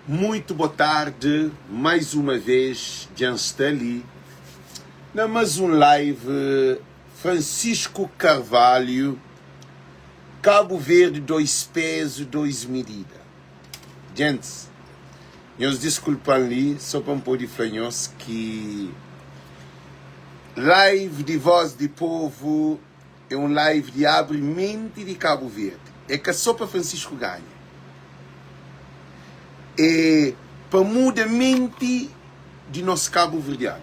Muito bo tarde, mais uma vez dja N sta li na mas um live Francisco Carvalho, Cabo Verde 2 peso 2 medida. Gents, nhos diskulpa-m li so pa N pode fla nhos ki live di Voz di Povo é un live di abri menti di Cabo Verde. É ka so pa Francisco ganha. É pa muda menti di nos kabuverdianu.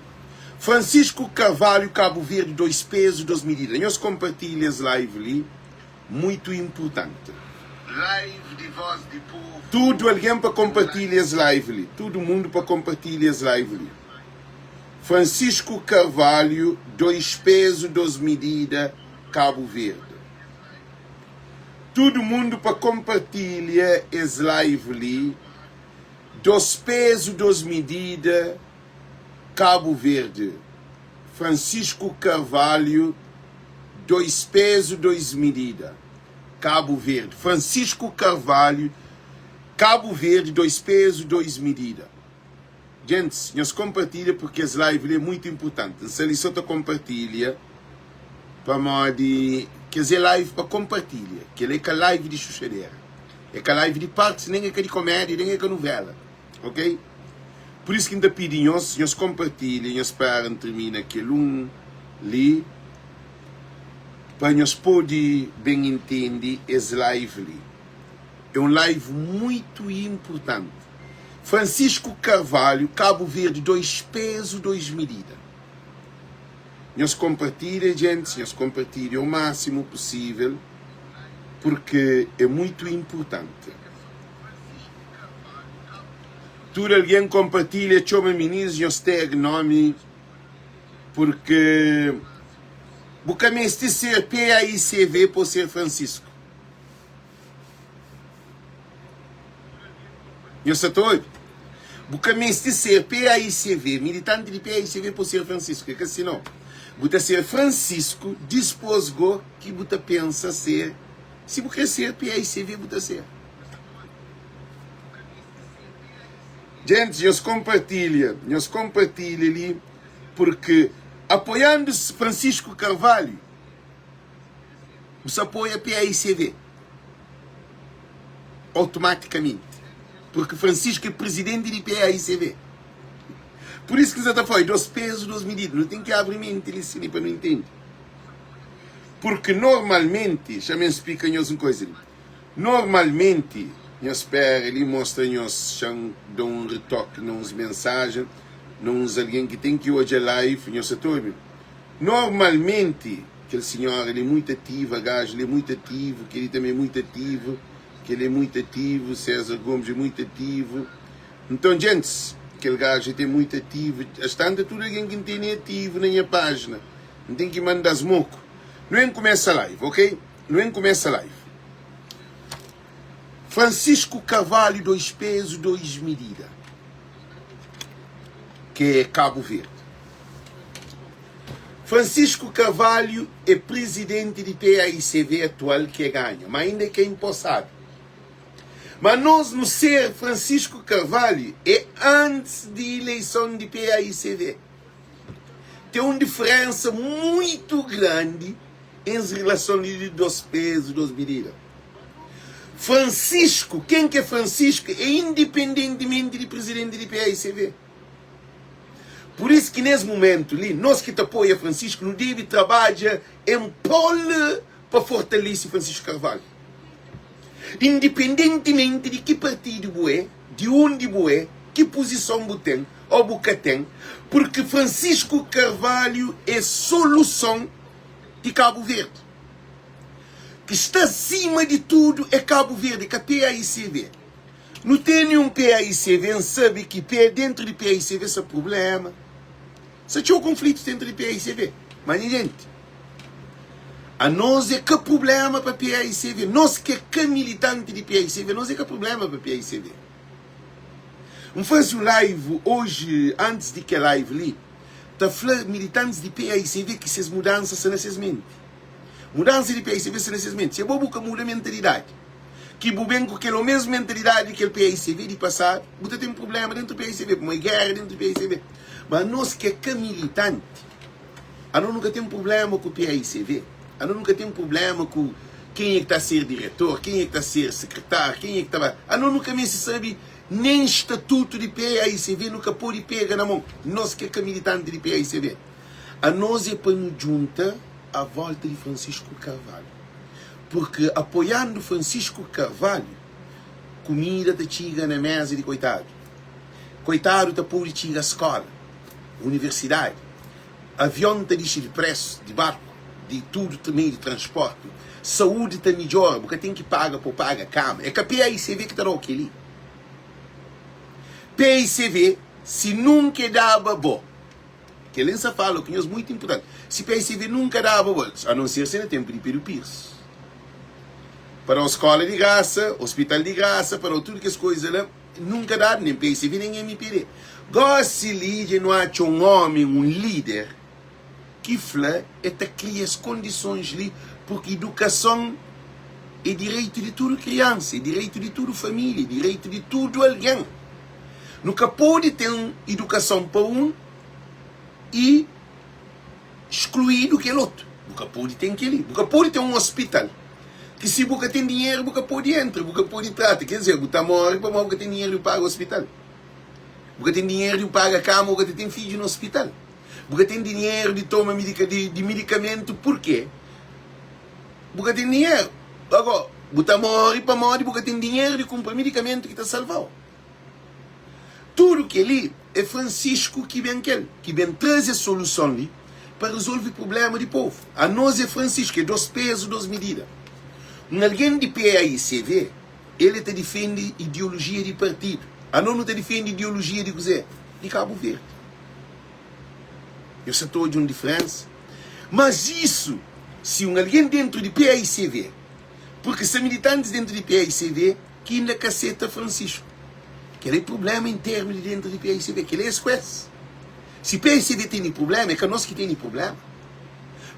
Francisco Carvalho Cabo Verde 2 peso 2 medida. Nhos kompartilha es live li. Muito importante. Tudo alguém pa compartilha es live li. Tudo mundo pa compartilha es live li. Francisco Carvalho 2 peso 2 medida Cabo Verde. Tudo mundo pa compartilha es live li. 2 peso 2 medida Cabo Verde. Francisco Carvalho 2 peso 2 medida Cabo Verde Francisco Carvalho Cabo Verde 2 peso 2 medida Gents, nhos compartilha porque es live li é muito importante. N sta li só ta compartilha pamodi kes é live pa compartilha. Kel é ka live di xuxadera, é ka live di partes, nem é ka di comédia, nem é ka novela. Ok? Pur isu ki N ta pidi nhos, nhos konpartilha, nhos spera N tirmina kel un li, pa nhos pode ben intende es live li. É un live muitu inpurtanti. Francisco Carvalho, Cabo Verde, 2 pezu, 2 midida. Nhos konpartilha, gentis, nhos konpartilha o másimu pusível, purke é muitu inpurtanti. Tudu algen konpartilha txoma minis nhos tag nomi purke bu ka meste ser PAICV pa bu ser Francisco. Nhos sa ta obi? Bu ka meste ser PAICV, militanti di PAICV pa bu ser Francisco. É ka si nau. Bu ta ser Francisco dispos go ki bu ta pensa ser. Si bu kre ser PAICV bu ta ser. Gentis, nhos konpartilha, nhos konpartilha li, purki apoiandu Francisco Carvalho, bu sa apoia paicv automatikamenti, purki Francisco é prizidenti di paicv. Pur isu ki N sa ta fla, dos pezu, dos midida. Nu ten ki abri menti li si li pa nu intende. Purki normalmenti, xa-m N splika nhos un koza li. Normalmenti, nhos spera li mostra nhos xa-m da un retoki na uns mensajen, na uns algen ki ten ki odja live, nhos sa ta obi? Normalmenti, kel sinhora li é muitu ativa, gaju li é muitu ativu, kel-li tanbe é muitu ativu, kel-li é muitu ativu, César Gomes é muitu ativu. Nton, djentis, kel gaju li é muitu ativu, astanta tudu algen ki N tene ativu na nha pájina, N ten ki manda-s moku. Nu ben kumesa live, ok? Nu ben kumesa live. Francisco Carvalho 2 peso 2 medida que é Cabo Verde. Francisco Carvalho é presidente de PAICV atual que é ganha, mas ainda é que é empossado. Mas nós no ser Francisco Carvalho é antes de eleição de PAICV. Tem uma diferença muito grande Es relason li di dos pezu, dos midida. Francisco, ken ki é Francisco é indipendentimenti di prizidenti di paicv. Pur isu ki nes mumentu li, nos ki ta apoia Francisco, nu debe trabadja en prol pa fortalese Francisco Carvalho. Indipendentimenti di ki partidu bu é, di undi bu é, ki puzison bu ten ô bu ka ten, purki Francisco Carvalho é soluson di Cabo Verde. Ki sta sima di tudu é Cabo Verde, ka PAICV. Nu tene un PAICV, N sabe ki P dentru di PAICV sa prublema, sa txeu konflitus dentru di PAICV. Ma nha jenti, anos é ka prublema pa PAICV, nos ki é ka militanti di PAICV, nos é ka prublema pa PAICV. N faze un live oji, antis di kel live li, ta fla militantis di paicv ki ses mudansa sta na ses menti. Mudansa di paicv sta na ses menti. Si abo bu ka muda mentalidadi. Ki bu ben ku kel omesmu mentalidadi di kel paicv di pasadu, bu ta ten prubléma dentu paicv, pamodi é géra dentu paicv. Ma anos ki é ka militanti, anos nu ka ten prubléma ku paicv, anos nu ka ten prubléma ku kenha ki ta ser diretor, kenha ki ta ser sekretáriu, kenha ki ta ba. Anos nu ka meste sabe nen statutu di paicv nu ka pode pega na mon, nos ki é ka militanti di paicv. Anos é pa nu djunta à volta di Francisco Carvalho. Purki apoiandu Francisco Carvalho, kumida ta txiga na meza di koitadu. Koitadu ta pode txiga skola, universidadi, avion ta dixi di presu, di barku, di tudu meiu di transporti, saúdi ta midjora, bu ka ten ki paga pa bu paga kama. É ka PAICV ki ta da-u kel-li. PAICV, si nunka e daba bo. Kel-li N sa fala ku nhos muitu inpurtanti. Si PICV nunka daba bo, a non ser si na tenpu di Pedro Pires, pa da-u skola di grasa, ospital di grasa, pa da-u tudu kes koiza la, nunka dadu nen PICV nen MPD. Gosi li dja nu atxa un omi, un lider, ki fla e ta kria es kondisons li purki idukason é direitu di tudu kriansa, é direitu di tudu família, é direitu di tudu algen. Nu ka pode ten idukason pa un i skluídu kel otu. Bu ka pode ten kel-li. Bu ka pode ten un ospital ki si bu ka ten dinheru bu ka pode entra, bu ka pode trata. Ker dizer, bu ta móre pamodi bu ka ten dinheru di paga ospital. Bu ka ten dinheru di paga kama, bu ka ta ten fidju na ospital. Bu ka ten dinheru di toma di midikamentu purke bu ka ten dinheru. Agó, bu ta móre pamodi bu ka ten dinheru di kunpra midikamentu ki ta salva-u. Tudu kel-li é Francisco ki ben kel ki ben traze es soluson li pa rezolve prubléma di povu. Anos é Francisco, é dos pezu, dos midida. Un algen di PAICV, el é ta difende ideolojia di partidu. Anos nu ta difende ideolojia di kuzê? Di Kabu Verdi. Nhos sa ta odja un diferénsa? Mas isu, si un algen dentru di PAICV, purki sta militantis dentru di PAICV, ki inda ka seta Francisco. Kel é prublema internu di dentru di PICV, kel é es ku es. Si PICV tene prublema, é ka nos ki tene prublema.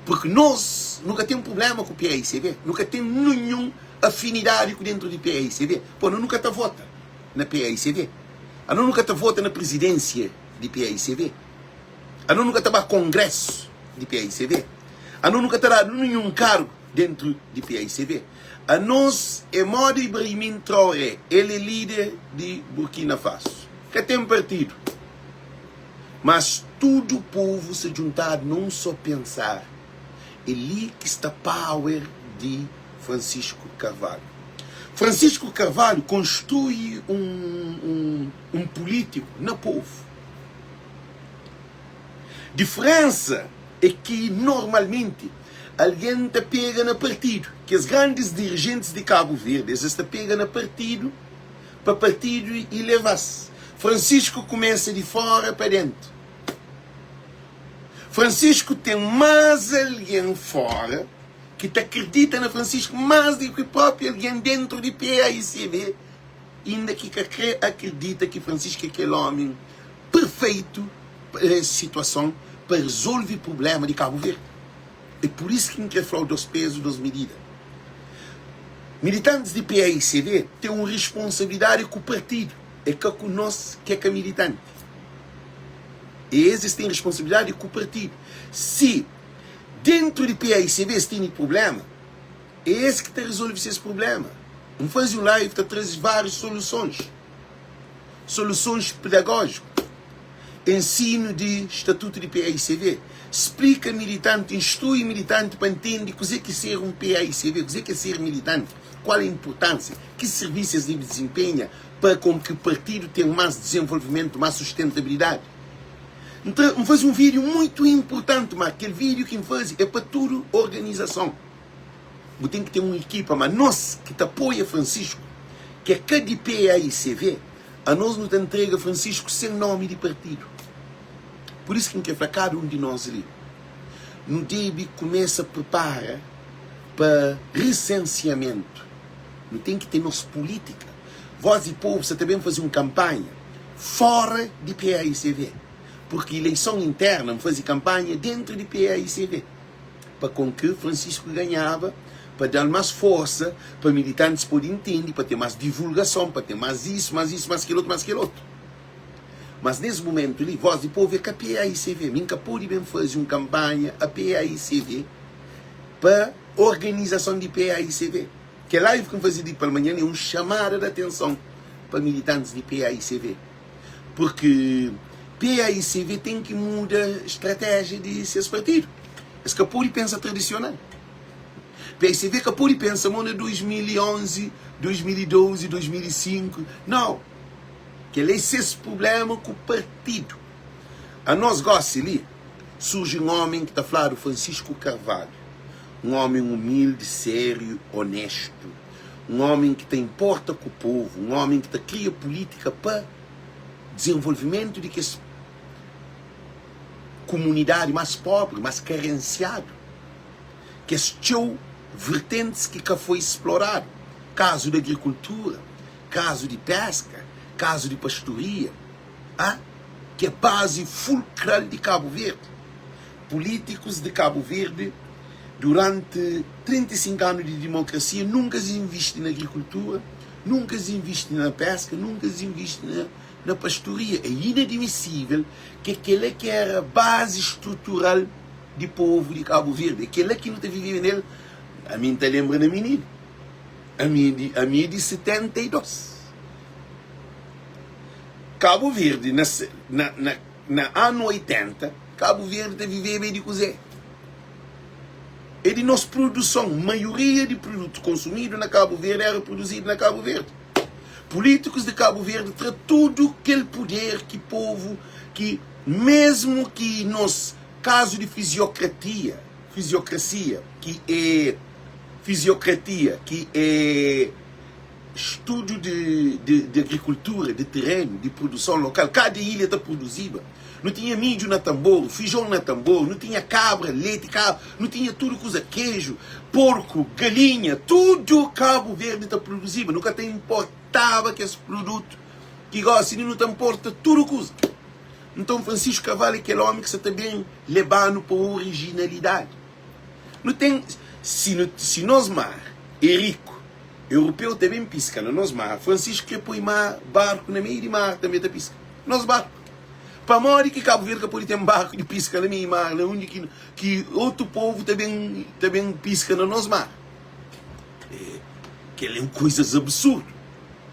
Purki nos nu ka ten prublema ku PICV, nu ka ten ninhun afinidadi ku dentru di PICV. Po, no nu ka ta vota na PICV. Ano nu ka ta vota na prizidensia di PICV. Ano nu ka ta ba kongresu di PICV. Ano nu ka ta dadu ninhun kargu dentru di PICV. Anos é moda Ibrahim Traoré, el é líder di Burkina Faso. Ka ten partidu, mas tudu povu sta djuntadu na un só pensar. É li ki sta power di Francisco Carvalho. Francisco Carvalho konstrui un un pulítiku na povu. Diferensa é ki normalmenti algen ta pega na partidu. Kes grandis dirijentis di Kabu Verdi es ta pega na partidu pa partidu i leva-s. Francisco kumesa di fora pa dentu. Francisco ten más algen fora ki ta kridita na Francisco más di ki propi algen dentru di PAICB inda ki ka kre akridita ki Francisco é kel omi perfeitu pa es situason pa rezolve prublema di Kabu Verdi. É pur isu ki N kre fla-u dos pezu, dos midida. Militantis di PAICV ten un risponsabilidadi ku partidu, é ka ku nos ki é ka militanti. Es es ten risponsabilidadi ku partidu. Si dentru di PAICV es tene prublema, é es ki ta rezolve ses prublema. N faze un live ta traze várius solusons. Solusons pedagójiku, ensinu di statutu di PAICV, splika militanti, instrui militanti pa ntende kuzê ki ser un PAICV, kuzê ki é ser militanti, kual é inpurtánsia, ki sirvisu es debe dizinpenha pa kon ki partidu ten más dizenvolvimentu, más sustentabilidadi. N tra, N faze un vídiu muitu inpurtanti, má kel vídiu ki N faze é pa tudu organizason. Bu ten ki ten un ekipa, ma nos ki ta apoia Francisco, ki é ka di PAICV, anos nu ta ntrega Francisco sen nomi di partidu. Pur isu ki N kre fla kada un di nos li, nu debe kumesa pripara pa risensiamentu. Nu ten ki ten nos pulítika. Voz di Povu sa ta ben faze un kanpanha fora di PAICV, purki ileison interna N faze kanpanha dentru di PAICV. pa kon ki Francisco ganhaba. Pa da-l más forsa, pa militantis pode intende, pa ten más divulgason, pa ten más isu, más isu, más kel otu, más kel otu. Mas nes mumentu li, Voz di Povu é ka PAICV. Mi N ka pode ben faze un kanpanha a PAICV pa organizason di PAICV. Kel live ki N faze di palmanhan é un xamada di atenson pa militantis di PAICV. Purki PAICV ten ki muda stratéjia di ses partidu. Es ka pode pensa tradisional. PAICV ka pode pensa mo na 2011, 2012, 2005. Nau! Kel-la é ses prubléma ku partidu. Anos gósi li, surji un ómi ki ta fladu Francisco Carvalho, un ómi umildi, sériu, onéstu, un ómi ki ta inporta ku povu, un ómi ki ta kria pulítika pa dizenvolvimentu di kes kumunidadi más póbri, más karensiadu, kes txeu vertentis ki ka foi sploradu, kazu di agrikultura, kazu di peska, kazu di pastoria, a ki é bazi fulkral di Kabu Verdi. Pulítikus di Kabu Verdi, duranti 35 anu di dimokrasia, nunka es invisti na agrikultura, nunka es invisti na peska, nunka es invisti na na pastoria. É inadmisível ke kel-la ki éra bazi strutural di povu di Kabu Verdi, é kel-la ki nu ta viveba nel. Ami N ta lenbra na mininu. Ami é di, ami é di 72. Kabu Verdi na, na, na, na anu 80, Kabu Verdi ta viveba é di kuzê? É di nos produson. Maioria di produtu konsumidu na Kabu Verdi era produzidu na Kabu Verdi. Pulítikus di Kabu Verdi tra tudu kel puder ki povu ki mesmu ki nos kazu di fiziokratia, fiziokrasia ki é Fiziokratia, ki é studu di di agrikultura, di terenu, di produson lokal. Kada ilha ta produziba. Nu tinha midju na tanboru, fijon na tanboru, nu tinha kabra, leti kabra, nu tinha tudu kuza, keju, porku, galinha, tudu Kabu Verdi ta produziba. Nu ka ta inportaba kes produtu ki gosi li nu ta nporta tudu kuza. Nton Francisco Carvalho é kel omi ki sa ta ben leba-nu pa orijinalidadi. Nu ten, si nu, si nos mar é riku, europeu ta ben piska na nos mar, Francisco kre poi mar, barku na meiu di mar tanbe ta piska. Nos barku. Pamodi ki Kabu Verdi ka pode ten barku di piska na meiu mar, na undi ki, ki otu povu ta ben, ta ben piska na nos mar? É, kel é un koizas absurdu.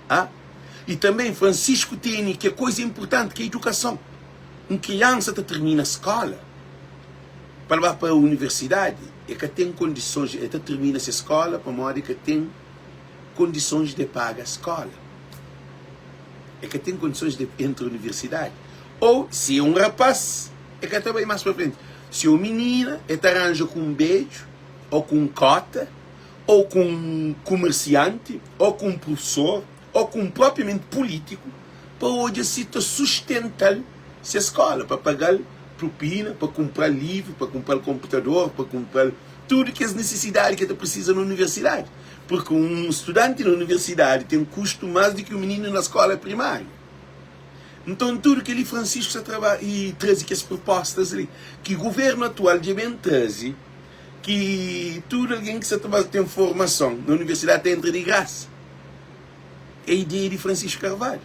Ah? I tanbe Francisco tene ke koiza inpurtanti ki é idukason. Un kriansa ta tirmina skola, Pa el ba pa universidadi e ka ten kondisons, e ta tirmina se skola pamodi e ka ten kondisons de paga skola. E ka ten kondisons de entra universidadi. Ou si e un rapaz e ka ta bai mas pa frenti. Si e un minina e ta ranja ku un bedju ou ku un kota ou ku un kumersianti ou ku un prufesor ou ku un propriamenti pulitiku pa odja si ta sustental se skola, pa pagal propina, pa kunpra-l livru, pa kunpra-l konputador, pa kunpra-l tudu kes nisisidadi ki el ta prisiza na universidadi. Purki un studanti na universidadi ten kustu más di ki un mininu na skóla primáriu. Nton, tudu kel-li Francisco sta traba i traze kes prupóstas li, ki guvérnu atual dja ben traze, ki tudu algen ki sta ta ba ten formason na universidadi ta entra di grasa. É ideia di Francisco Carvalho.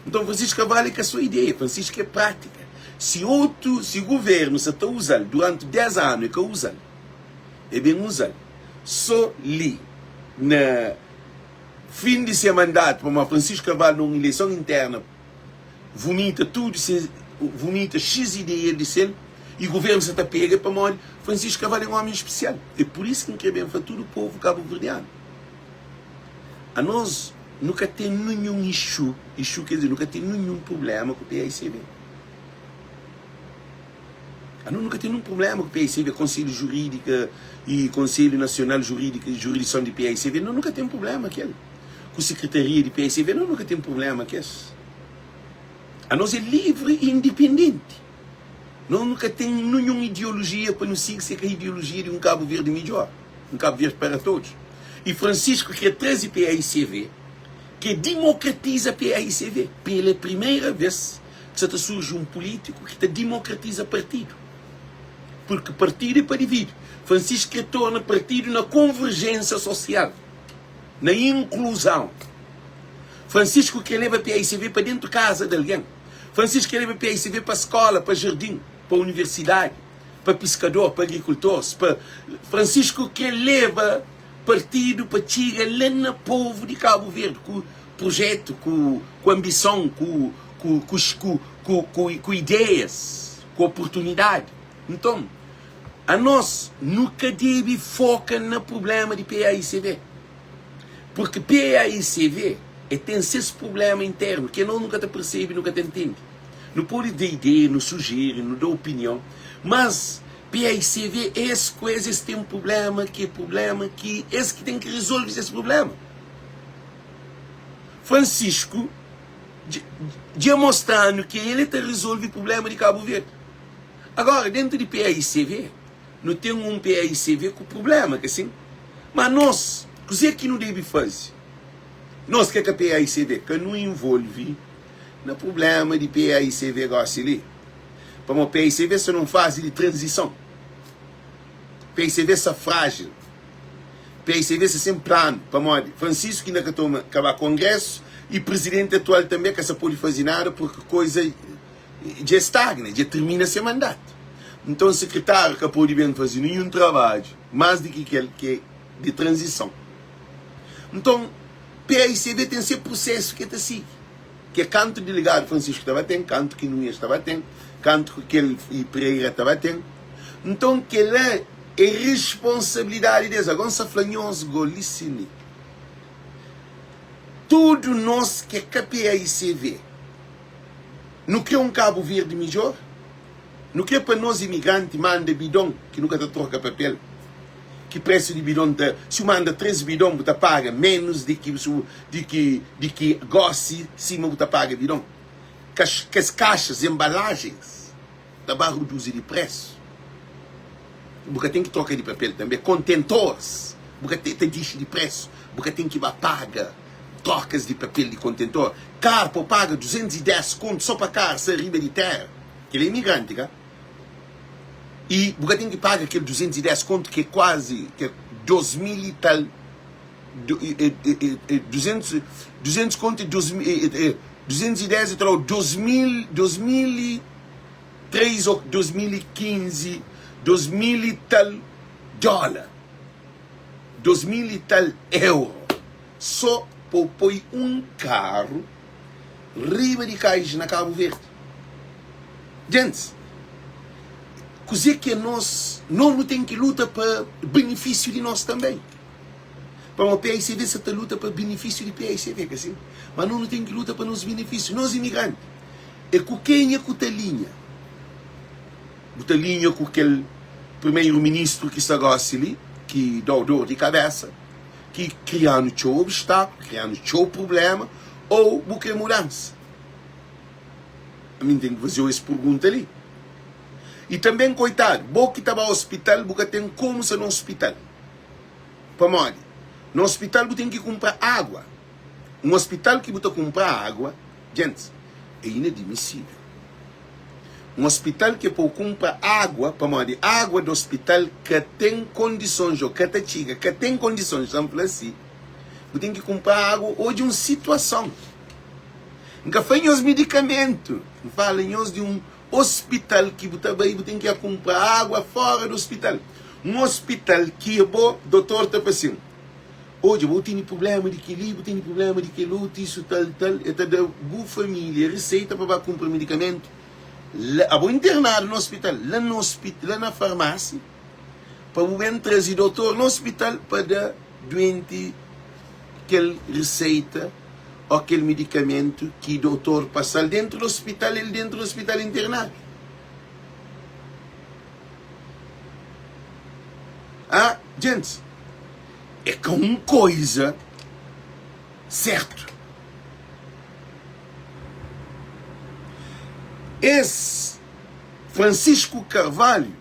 Nton Francisco Carvalho é ka só ideia, Francisco é prática. Si otu, si governo sa ta uzal durante 10 anu e ka uzal, e ben uzal só li na fin di se mandatu, pamodi Francisco Carvalho na un ileison interna vumita tudu se, vumita xis ideia di sel e governo sa ta pega pamodi Francisco Carvalho é un omi spesial. É pur isu ki N kre ben fla tudu povu kabuverdianu. Anos nu ka ten ninhun ixu, ixu ker dizer nu ka ten ninhun prubléma ku PAICB. Anos nu ka ten ninhun prubléma ku PAICB, Konselhu Jurídika i Konselhu Nasional Jurídika i Jurisdison di PAICB, no nu ka ten prubléma ku el. Ku Sekretaria di PAICB, no nu ka ten prubléma ku es. Anos é livri i indipendenti. No nu ka ten ninhun ideolojia pa nu sigi se ka ideolojia di un Kabu Verdi midjór. Un Kabu Verdi para todos. E Francisco kre traze PAICV, kre dimokratiza PAICV. Pela primeira vez ki sa ta surji un pulitiku ki ta dimokratiza partidu. Purki partidu é pa dividi. Francisco kre torna partidu na konverjénsia sosial, na inkluzãu. Francisco kre leba paicv pa dentu kaza di algen. Francisco kre leba paicv pa skóla, pa jardin, pa universidadi, pa piskador, pa agrikultors, pa. Francisco kre leba partidu pa txiga la na povu di Kabu Verdi ku projetu, ku ku anbison, ku ku ku ku ku ku ku ideias, ku oportunidadi. Nton, anos nu ka debe foka na prubléma di PAICV. Purki PAICV e ten ses prubléma internu ki anos nu ka ta persebe, nu ka ta ntende. Nu pode da ideia, nu sujeri, nu da opinion, mas PAICV es ku es, es ten prubléma ki é prubléma ki es ki ten ki rezolve ses prubléma. Francisco dja mostra-nu ki el é ta rezolve prubléma di Kabu Verdi. Agora, dentu di PAICV, nu ten un PAICV ku prubléma, ka sin? Ma nos, kuzê ki nu debe faze? Nos ki é ka PAICV, ka nu involve na prubléma di PAICV gósi li. Pamodi PAICV sta nun fazi di tranzison. PAICV sta frájil. PAICV sta sen planu. Pamodi Francisco inda ka toma, ka ba kongrésu y prizidenti atual tanbê ka sa pode faze nada purki koiza dja stagna, dja tirmina se mandatu. Nton sekretáriu ka pode ben faze ninhun trabadju más di ki kel ki é di tranzison. Nton, PAICV ten se prusésu ki el ta sigi, ki é kantu delegadu Francisco ta ba ten, kantu ki Nunes ta ba ten, kantu ki kel Pereira ta ba ten. Nton, kel-la é responsabilidadi di es. Agora N sta fla nhos go li sin li, tudu nos ki é ka PAICV, Nu kre un Kabu Verdi midjor? Nu kre pa nos imigranti manda bidon ki nu ka ta troka papel? Ki presu di bidon ta, si bu manda 3 bidon bu ta paga menus di ki di ki di ki gosi sima bu ta paga bidon. Kes kaxas, embalajens ta ba reduzi di presu. Bu ka ten ki troka di papel tanbe. Kontentores bu ka ten ta dixi di presu, bu ka ten ki ba paga trokas di papel di kontentor. Kar pa bu paga 210 kontu so pa kar sta riba di tera. Kel é imigranti ka? I bu ka ten ki paga kel 210 kontu ki é kuazi ki é 2000 i tal 200 200 kontu é 210 é ta dau 2000 2000 i 3 ô 2015, 2000 i tal dóla, 2000 i tal euro, sô pa bu poi un karu riba di kais na Kabu Verdi. Gentis, kuzê ki é nos? Nos nu ten ki luta pa benefísiu di nos tanbê. Pamodi PAICV sa ta luta pa benefísiu di PAICV, ka sin? Má nos nu ten ki luta pa nos benefísiu, nos imigranti. É ku kenha ku ta linha? Bu ta linha ku kel primeiro ministro ki sta gosi li, ki dau dor di kabesa, ki krianu txeu obstakulu, krianu txeu problema, ou bu kre mudansa? Ami N ten ki fazeu es purgunta li. I tanben, koitadu, bo ki ta ba ospital, bu ka ten komu sta na ospital. Pamodi? Na ospital bu ten ki kunpra agua. Un ospital ki bu ta kunpra agua, Djentis, é inadmisível. Un ospital ki é pa-u kunpra água, pamodi água di ospital ka ten kondisons ô ka ta txiga, ka ten kondisons, ta N fla si, bu ten ki kunpra água. Odja un situason. N ka fla nhos midikamentu, N fala nhos di un ospital ki bu ta bai, bu ten ki kunpra água fóra di ospital. Un ospital ki bo, dotor ta fla sin, Odja, bo tene prubléma di kel-li, bu tene prubléma di kel otu, isu, tal, tal. E ta da bu família riseita pa ba kunpra medikamentu la. Abo internadu na ospital, la na ospit, la na farmásia, pa bu ben traze dotor na ospital pa da duenti kel riseita ô kel medikamentu ki dotor pasa-l dentu di ospital, el dentu di ospital internadu. Ah, djentis, é ka un koiza sertu. Es Francisco Carvalho,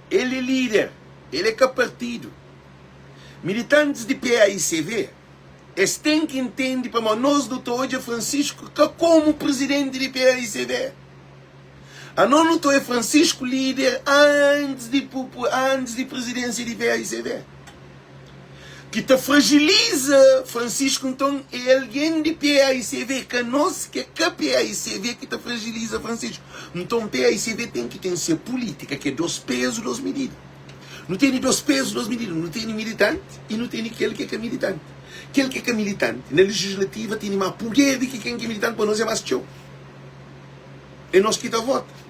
el é lider, el é ka partidu. Militantis di PAICV, es ten ki intende pamodi nos nu ta odja Francisco ka komu prizidenti di PAICV. Anos nu ta oia Francisco lider antis di antis di prezidensia di PAICV. Ki ta fragiliza Francisco nton é algen di PAICV, ka nos ki é ka PAICV ki ta fragiliza Francisco. Nton PAICV ten ki ten se pulítika ki é dos pezu, dos midida. Nu tene dos pezu, dos midida. Nu tene militanti i nu tene kel ki é ka militanti. Kel ki é ka militanti na legislativa tene más puder di ki ken ki é militanti, pa nos é más txeu. É nos ki ta vota.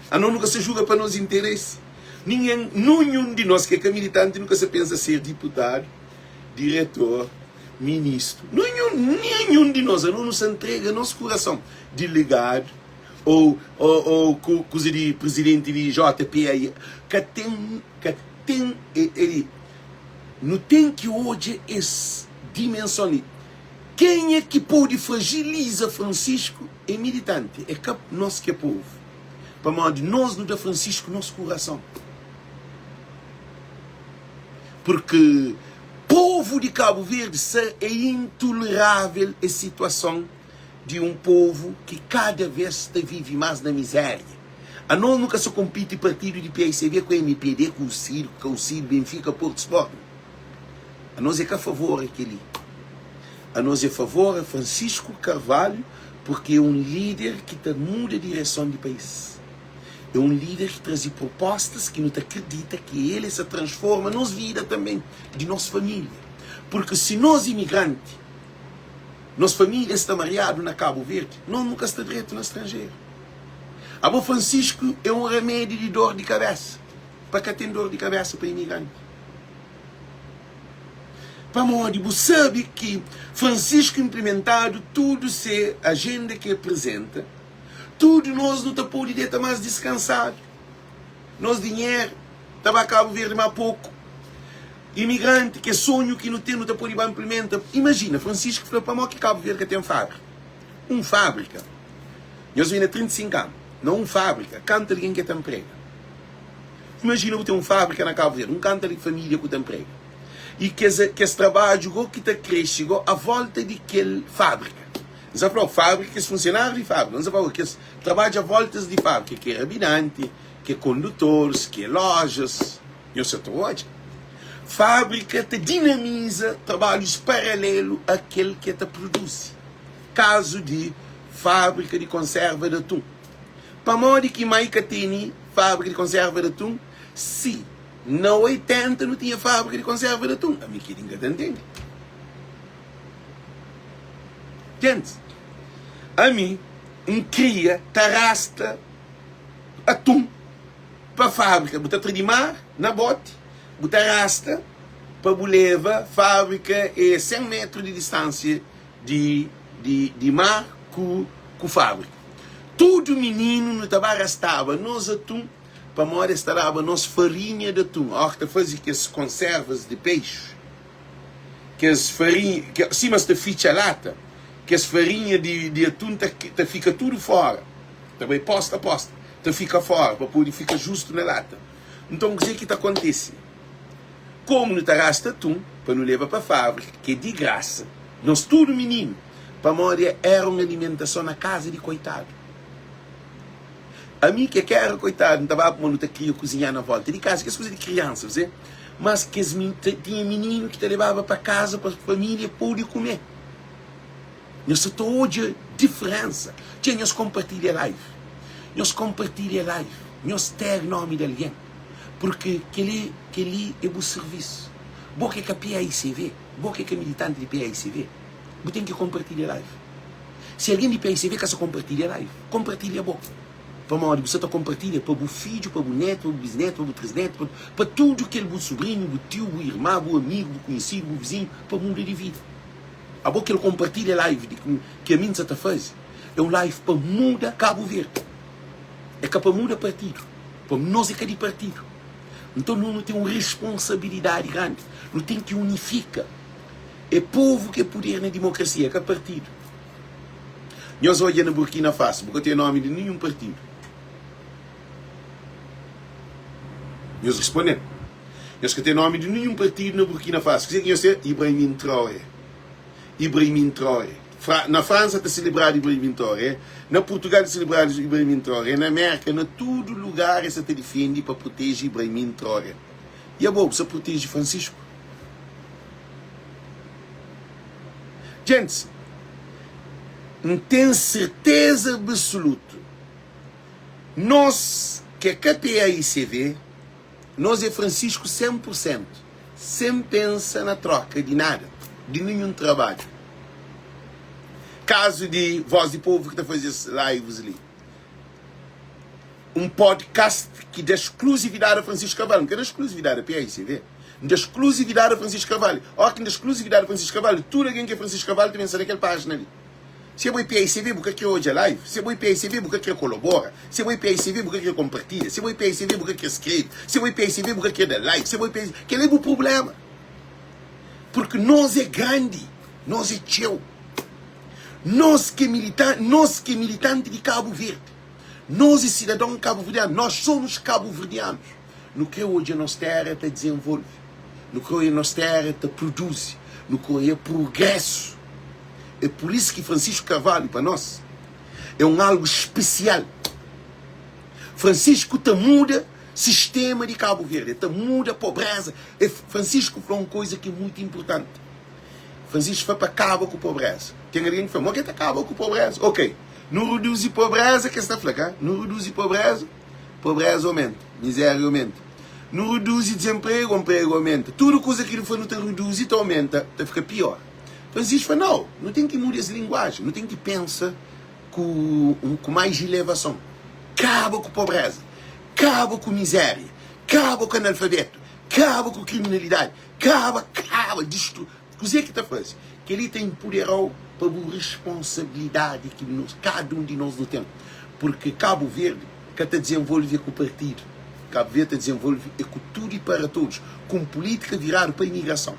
Anos nu ka sa julga pa nos interesi. Ningen, nunhun di nos ki é ka militanti nu ka sa pensa ser diputadu, diretor, ministru. Nunhun, ninhun di nos. Anos nu sa ntrega nos kurason. Delegadu ou, ou, ou ku, kuza di presidenti di JPA. Ka ten, ka ten, e, e, nu ten ki odja es dimenson li. Kenha ki pode fragiliza Francisco é militante, é ka nos ki é povo. Pamodi nos nu da Francisco nos kurason. Porque povo di Cabo Verde sa é intolerável es situason di um povo ki kada vez ta vive mas na miséria. Anos nu ka sa kompiti partidu di PICV ku MPD, ku UCID, ku ka UCID, Benfica, Porto, Sporting. Anos é ka favor a kel-li. Anos é favor a Francisco Carvalho porque é un líder ki ta muda direson di país. É un líder ki traze propostas ki nu ta kridita ki el sa transforma nos vida tanben, di nos família. Porque si nos imigranti, nos família sta mariadu na Kabu Verdi, nos nu ka sta dretu na stranjeru. Abo Francisco é un ramedi di dor di kabesa, pa ka ten dor di kabesa pa imigranti. Pamodi bu sabe ki Francisco inplimentadu tudu se ajenda ki aprezenta, tudu nos nu ta pode deta más diskansadu. Nos dinheru ta ba Kabu Verdi má poku. Imigranti, kes sonhu ki nu ten nu ta pode ba inplimenta. Imajina, Francisco fla pamodi ki Kabu Verdi ka ten fábrika? Un fábrika, nhos ben na 35 anu, na un fábrika, kantu algen ki el ta nprega? Imajina bu ten un fábrika na Kabu Verdi, un kanta di família ku ta nprega. I kes, kes trabadju go ki ta krexe go a volta di kel fábrika. N sa fla-u, fábrika, kes funsionáriu di fábrika. N sa fla-u, kes trabadju a voltas di fábrika, ki é rabinanti, ki é kondutoris, ki é lojas. Nhos sa ta odja? Fábrika ta dinamiza trabadjus paralelu a kel ki el ta produzi. Kazu di fábrika di konserva di atun. Pamodi ki mai ka tene fábrika di konserva di atun si na 80 nu tinha fábrika di konserva di atun? Ami keli N ka ta ntende. Gentis, ami N kria ta rasta atun pa fábrika. Bu ta tra di mar na boti, bu ta rasta pa bu leba fábrika é 100 metru di distánsia di di di mar ku ku fábrika. Tudu mininu nu ta ba rastaba nos atun pamodi es ta daba nos farinha di atun. Óras ki ta faze kes konservas di pexi, kes farinha, ke, sima es ta fitxa lata, kes farinha di, di atun ta, ta fika tudu fóra, ta bai pósta pósta, ta fika fóra pa pode fika justu na lata. Nton, kuzê ki ta kontise? Komu nu ta rasta atun pa nu leba pa fábrika, ki é di grasa, nos tudu mininu, pamodi éra un alimentason na kaza di koitadu. Ami ki é ka éra koitadu, N ta baba pamodi nu ta kria kuzinhá na vólta di kaza, kes kuza di kriansa, vse. Mas kes tinha mininu ki ta lebaba pa kaza pa família pode kume. Nhos sa ta odja diferénsa. Txê, nhos konpartilha live. Nhos konpartilha live. Nhos tag nómi di algen. Purki kel-li, kel-li é bu sirvisu. Bo ki é ka PAICV, bo ki é ka militanti di PAICV, bu ten ki konpartilha live. Si algen di PAICV ka sa konpartilha live, konpartilha bo. Pamodi bu sa ta konpartilha pa bu fidju, pa bu netu, pa bu bisnetu, pa bu trisnetu, pa, pa tudu kel bu subrinhu, bu tiu, bu irma, bu amigu, bu kunhisidu, bu vizinhu, pa muda di vida. Abo kel konpartilha live di ki ami N sa ta faze é un live pa muda Kabu Verdi. É ka pa muda partidu, pamodi nos é ka di partidu. Nton nu nu ten un responsabilidadi grandi, nu ten ki unifika. É povu ki é puder na dimokrasia, é ka partidu. Nhos odja na Burkina Faso, bu ka ten nomi di ninhun partidu. Nhos responde-m. Nhos ka ten nomi di ninhun partidu na Burkina Faso. Kuzê ki nhos ten? Ibrahim Traoré. Ibrahim Traoré. Na Fransa ta selebradu Ibrahim Traoré, na Purtugal ta selebradu Ibrahim Traoré, na Mérka, na tudu lugar es sa ta difende pa proteje Ibrahim Traoré. I abo, bu sa proteje Francisco? Gentis, N ten serteza absolutu, nos ki é ka PAICV, nos é Francisco 100 pur sentu, sen pensa na troka di nada, di ninhun trabadju. Kazu di Voz di Povu ki ta faze es lives li, un podcast ki da skluzividadi a Francisco Carvalho, N ka da skluzividadi a PAICV, N da skluzividadi a Francisco Carvalho. Óra ki N da skluzividadi a Francisco Carvalho, tudu algen ki é Francisco Carvalho ta ben sta na kel pájina li. Si abo é PAICV bu ka kre odja live, si abo é PAICV bu ka kre kolabora, si abo é PAICV bu ka kre konpartilha, si abo é PAICV bu ka kre skrebe, si abo é PAICV bu ka kre da like, si abo é PAICV, kel-la é bu prubléma. Purki nos é grandi, nos é txeu. Nos ki é militanti, nos ki é militanti di Kabu Verdi, nos é sidadon kabuverdianu, nós somos kabuverdianus. Nu kre odja nos téra ta dizenvolve, nu kre odja nos téra ta produzi, nu kre odja prugrésu. É pur isu ki Francisco Carvalho pa nos é un algu spesial. Francisco ta muda sistema di Kabu Verdi, el ta muda pobreza. E Francisco fla un koza ki é mutu inpurtanti. Francisco fla pa kaba ku pobreza. Ten algen ki fla, mo ke ta kaba ku pobreza? Ok, nu reduzi pobreza, ke es ta fla ka? Nu reduzi pobreza, pobreza omenta, mizeria omenta. Nu reduzi dezenpregu, npregu omenta. Tudu kuza ki nu fla nu ta reduzi ta omenta, ta fika pior. Francisco fla, Nau, nu ten ki muda es linguajen, nu ten ki pensa ku, ku mais ilevason. Kaba ku pobreza, kaba ku mizeria, kaba ku analfabetu, kaba ku kriminalidadi, kaba, kaba, distru. Kuzê ki ta faze? Kel-li ta inpudera-u pa bu responsabilidadi ki nos, kada un di nos nu ten. Purki Kabu Verdi ka ta dizenvolve ku partidu. Kabu Verdi ta dizenvolve é ku tudu i para todos, ku un pulítika viradu pa imigrason.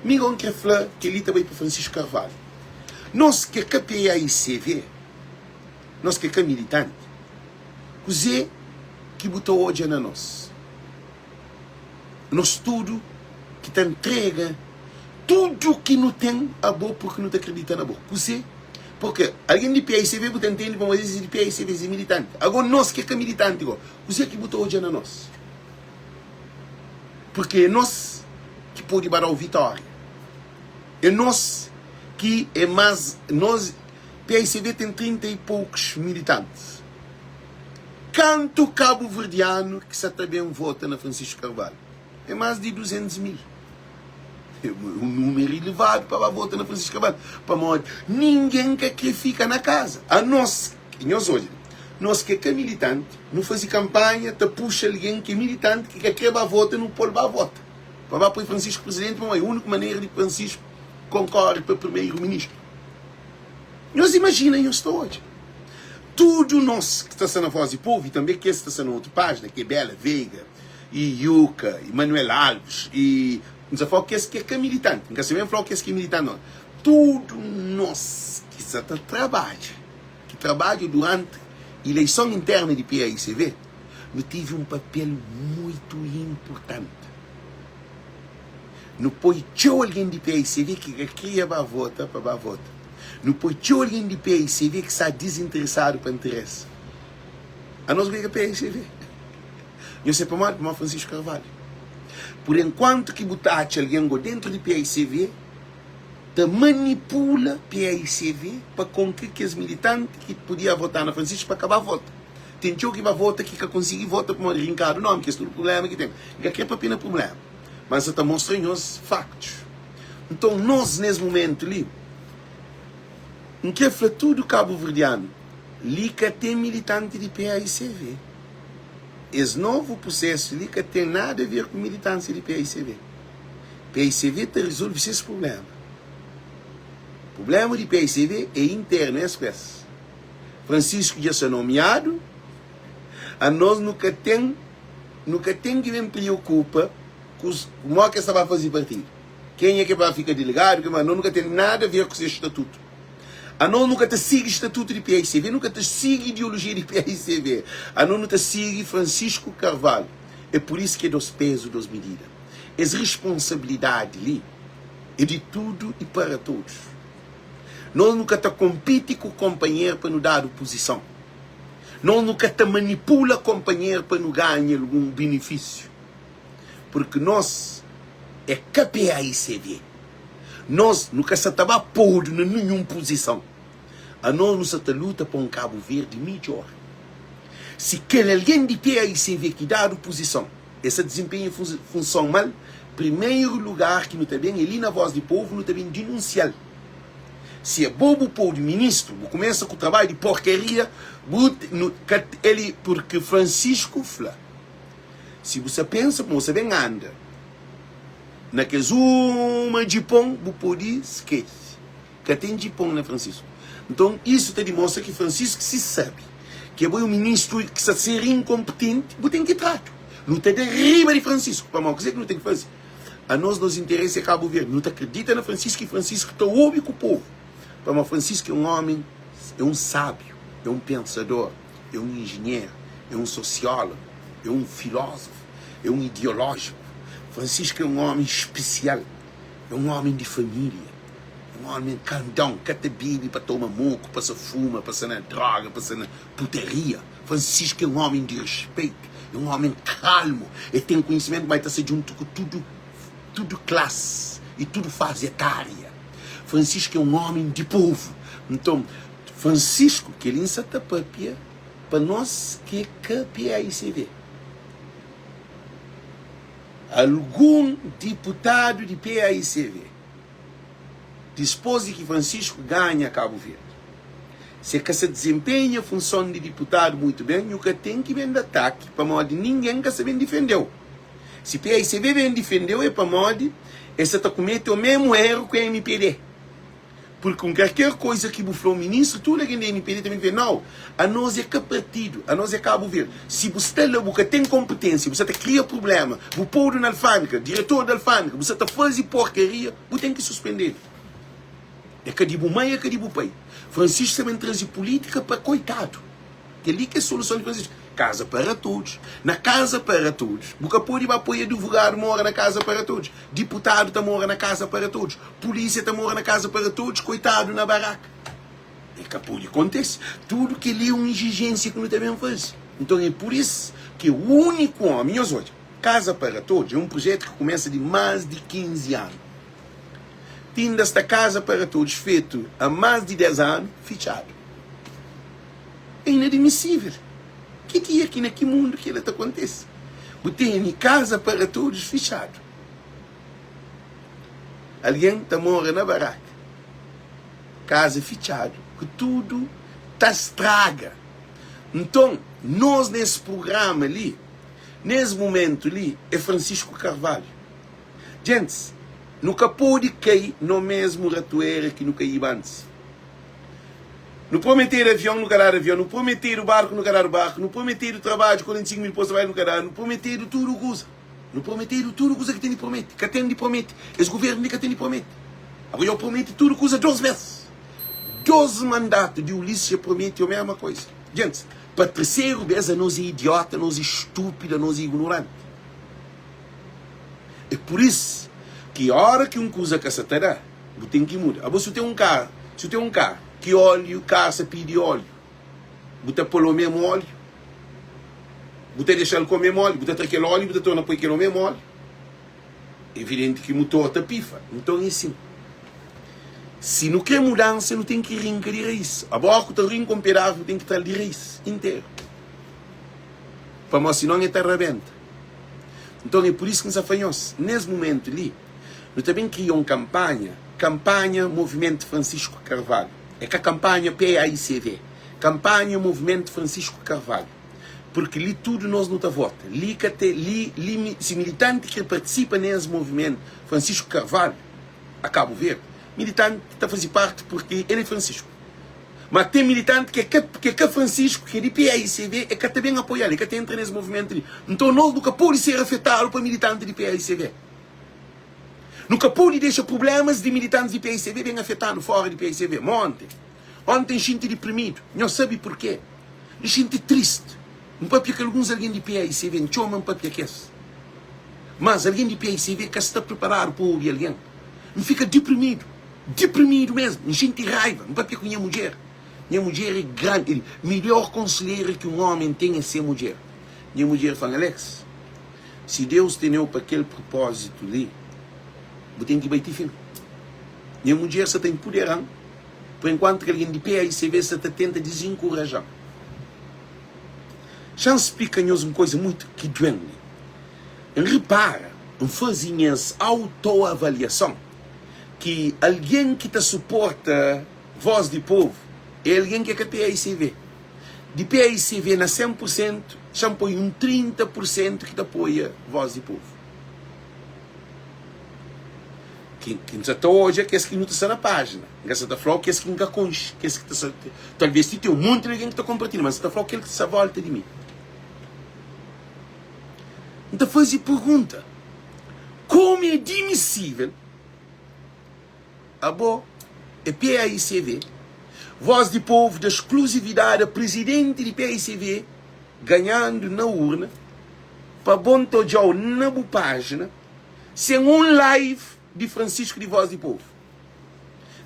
Mi go N kre fla kel-li ta bai pa Francisco Carvalho. Nos ki é ka PAICV, nos ki é ka militanti, kuzê ki bu ta odja na nos? Nos tudu ki ta ntrega tudu ki nu ten a bo purki nu ta kridita na bo. Kuzê? Purki algen di PAICV bu ta ntende pamodi es é di PAICV, es é militanti. Ago nos ki é ka militanti go, kuzê ki bu ta odja na nos? Purki é nos ki pode ba da-u vitória. É nos ki é más. Nos, paicv ten 30 y poukus militantis. Kantu kabuverdianu ki sa ta ben vota na Francisco Carvalho? É más di 200 mil. É un númeru elevadu pa ba vota na Francisco Carvalho. Pamodi ningen ka kre fika na kaza. Anos, nhos odja, nos ki é ka militanti, nu faze kanpanha ta puxa algen ki é militanti ki ka kre ba vota, nu pô-l ba vota. Pa ba poi Francisco presidenti, pamodi é úniku manera di Francisco konkorre pa primeru-ministru. Nhos imajina, nhos ta odja. Tudu nos ki ta sta na Voz di Povu i tanbe kes ki ta sta na otu pájina, ki é Bela Veiga, i Yuka, i Manuel Alves, i N sa fla-u kes ki é ka militanti, N ka sa ben fla-u kes ki é militanti nau. Tudu nos ki sa ta trabadja, ki trabadja duranti ileison interna di PAICV, nu tive un papel muitu inpurtanti. Nu poi txeu algen di PAICV ki ka kria ba vota pa ba vota. Nu poi txeu algen di PAICV ki sta dizinteresadu pa nteresa. Anos bo é ka PAICV. Nhos sabe pamodi? Pamodi Francisco Carvalho. Por enkuantu ki bu ta atxa algen go dentru di PAICV ta manipula PAICV pa konke kes militanti ki podia vota na Francisco pa ka ba vota. Ten txeu ki ba vota ki ka konsigi vota pamodi rinkadu nomi, kes tudu prublema ki ten. N ka kre papia na prublema, ma N sa ta mostra nhos faktus. Nton, nos nes mumentu li, N kre fla tudu kabuverdianu, li ka ten militanti di PAICV. Es novu prusesu li ka ten nada a ver ku militansia di PAICV. PAICV ta rizolve ses prublema. Prublema di PAICV é internu, es ku es. Francisco dja sta nomiadu, anos nu ka ten nu ka ten ki ben priokupa ku mo ki es ta ba faze partidu, kenha ki ba fika delegadu, kenha anos nu ka ten nada a ver ku ses statutu. Anos nu ka ta sigi statutu di PAICV, nu ka ta sigi ideolojia di PAICV, anos nu ta sigi Francisco Carvalho. É pur isu ki é dos pezu, dos midida. Es responsabilidadi li é di tudu i para todos. Nos nu ka ta konpiti ku konpanheru pa nu dadu puzison. Nos nu ka ta manipula konpanheru pa nu ganha algun benefísiu. Purki nos é ka PAICV. Nos nu ka sa ta ba podu na ninhun puzison. Anos nu sa ta luta pa un Kabu Verdi midjór. Si kel algen di PAICV ki dadu puzison, el sa dizinpenha funson mal, primeru lugar ki nu ta ben é li na Voz di Povu, nu ta ben dinunsia-l. Si é bo bu pode ministru, bu kumesa ku trabadju di porkaria, bu nu ka el purki Francisco fla, si bu sa pensa ma bu sa ben anda na kes uma djipon, bu pode skese. Ka ten djipon na Francisco. Nton, isu ta dimostra ki Francisco si sabe ki abo é un ministru ki sa ser inkonpetenti, bu ten ki tradu. Nu ta da riba di Francisco. Pamodi kuzê ki nu ten ki faze? Anos, nos interesi é Kabu Verdi. Nu ta kridita na Francisco i Francisco ta obi ku povu. Pamodi Francisco é un ómi, é un sábiu, é un pensador, é un injinheru, é un sosiólogu, é un filózofu, é un ideolójiku. Francisco é un ómi spesial, é un ómi di família. Un omi kandon ka ta bebe pa toma moku, pa sa fuma, pa sa na droga, pa sa na putaria. Francisco é un omi di respeito, é un omi kalmu, el ten konhisimentu ma el ta sa djuntu ku tudu tudu klasi i tudu fazi etária. Francisco é un omi di povu. Nton, Francisco, kel-li N sa ta papia pa nos ki é ka PAICV. Algun diputadu di PAICV. Dispôs di ki Francisco ganha Kabu Verdi, si e ka sa dizenpenha funson di diputadu muitu ben, nhu ka ten ki ben da ataki pamodi ningen ka sa ben difende-u. Si PAICV ben difende-u é pamodi e sa ta kumete o memu eru ku mpd. Purki un kalker koiza ki bu fla un ministru, tudu algen di mpd ta ben fla, nau, anos é ka partidu, anos é Kabu Verdi. Si bu sta la bu ka ten konpetensia, bu sa ta kria prublema, bu podu na alfandega, diretor di alfandega, bu sa ta fazi porkaria, bu ten ki suspendedu. É ka di bu mai, é ka di bu pai. Francisco sa ben trazi pulitika pa koitadu. Kel-li ki é soluson di Francisco. Casa para todos. Na casa para todos, bu ka pode ba poi advogadu mora na casa para todos, diputadu ta mora na casa para todos, polísia ta mora na casa para todos, koitadu na baraka. É ka pode kontese. Tudu kel-li é un izijénsia ki nu ta ben faze. Nton, é pur isu ki úniku ómi, nhos odja, Casa para Todos é un prujétu ki kumesa di más di 15 anu. Ti inda sta Casa para Todos fetu a más di 10 anu, fitxadu. É inadmisível. Ki dia ki na ki mundu kel-la ta kontese? Bu tene Casa para Todos fitxadu. Algen ta mora na baraka. Kaza fitxadu ku tudu ta straga. Nton, nos nes prugrama li, nes mumentu li, é Francisco Carvalho. Djentis, nu ka pode kai no mesmu ratoera ki nu kaiba antis. Nu prometedu avion, nu ka dadu avion, nu prometedu barku, nu ka dadu barku, nu prometedu trabadju, 45 mil postu di trabadju, nu ka dadu, nu prometedu tudu kuza. Nu prometedu tudu kuza ki ten di promete. Ka ten di promete. Es guvernu li ka ten di promete. Agora dja promete tudu kuza dos bes. Dos mandatu di Ulisses dja promete o mesma koisa. Gentis, pa terseru bes anos é idiota, anos é stúpidu, anos é ignoranti. É pur is ki ora ki un kuza ka sa ta da, bu ten ki muda. Abo si bu ten un karu, si bu ten un karu ki óliu, karu sa pidi óliu. Bu ta pô-l omemu óliu? Bu ta dexa-l ku omemu óliu? Bu ta tra kel óliu i bu ta torna poi kel omemu óliu? Evidenti ki mutor ta pifa. Nton é sin. Si nu krê mudansa, nu ten ki rinka di raís. Abo óras ku ta rinka un pedasu, bu ten ki tra-l di raís interu. Pamodi sinon el ta rabenta. Nton é pur isu ki N sta fla nhos, nes mumentu li, nu ta ben kria un kanpanha, Kanpanha Movimentu Francisco Carvalho. É ka kanpanha PAICV, kanpanha Movimento Francisco Carvalho. Porque li tudo nos nu ta vota. Li ka te, li, li si militante kre partisipa nes movimento Francisco Carvalho a Cabo Verde, militante ta faze parte porque el é Francisco. Ma tem militante ke ka, ke ka Francisco, ke di PAICV, e ka ta ben apoial, e ka ta entra nes movimento li. Nton nos nu ka pode ser afetado pa militante di PAICV. Nu ka pode dexa prublémas di militantis di paicv ben afeta-nu fóra di paicv. Má onti, onti N xinti diprimidu. Nhos sabe purkê? N xinti tristi. N pâpia ku alguns algen di paicv, N txoma N pâpia ku es. Mas algen di paicv ka sta priparadu pa obi algen. N fika diprimidu. Deprimidu mesmu, N xinti raiva, N papia ku nha mudjer. Nha mudjer é grandi, midjór konselheira ki un ómi ten é se mudjer. Nha mudjer fla-m, Alex, si Deus tene-u pa kel propózitu li, bu ten ki bai ti fin. Nha mudjer sta ta inpudera-m, pa enkuantu ki algen di PAICV sta ta tenta dizinkoraja-m. Xa-m splika nhos un kuza mutu ki due-m li. N repara, N faze nhas autoavaliason, ki algen ki ta suporta Voz di Povu é algen ki é ka PAICV. Di PAICV na 100 pur sentu, xa-m poi un 30 pur sentu ki ta apoia Voz di Povu. Ki ki N sa ta odja kes ki nu ta sta na pájina. N ka sa ta fla-u kes ki N ka konxe, kes ki ta sta, talvês ti ten un monti di algen ki ta konpartilha, ma N sa ta fla-u kel ki sta vólta di mi. N ta faze pergunta, Komu é dimisível Abo é PAICV, voz di povo da exclusividade a presidente di PAICV ganhando na urna pa bo nta odjau na bu página sem um live di Francisco di voz di povo.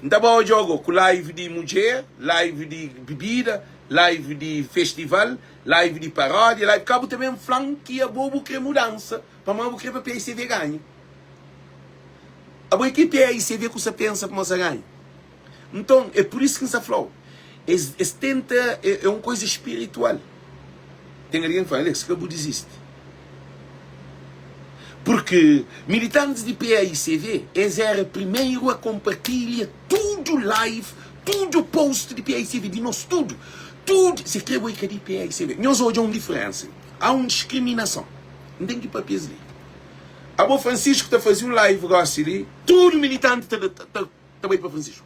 Nta ba odjau go ku live di mudjer, live di bebida, live di festival, live di paródia, live ka bu ta bem flam ki abo bu kre mudança pamodi bu kre pa PAICV ganha. Abo é ki PAICV ku sa pensa kuma sa ganha? Nton, é pur isu ki N sa fla-u, es, es tenta, é, é un koisa spiritual. Ten algen ki fla, Alex, ka bu dizisti. Purki militantis di PAICV, es éra primeru a konpartilha tudu live, tudu post di PAICV, di nos tudu. Tudu, si kre bo é ka di PAICV. Nhos odja un diferensa, há un diskriminason. N ten ki papia es li. Abo Francisco ta fazi un live gosi li tudo militante ta ta ta bai pa Francisco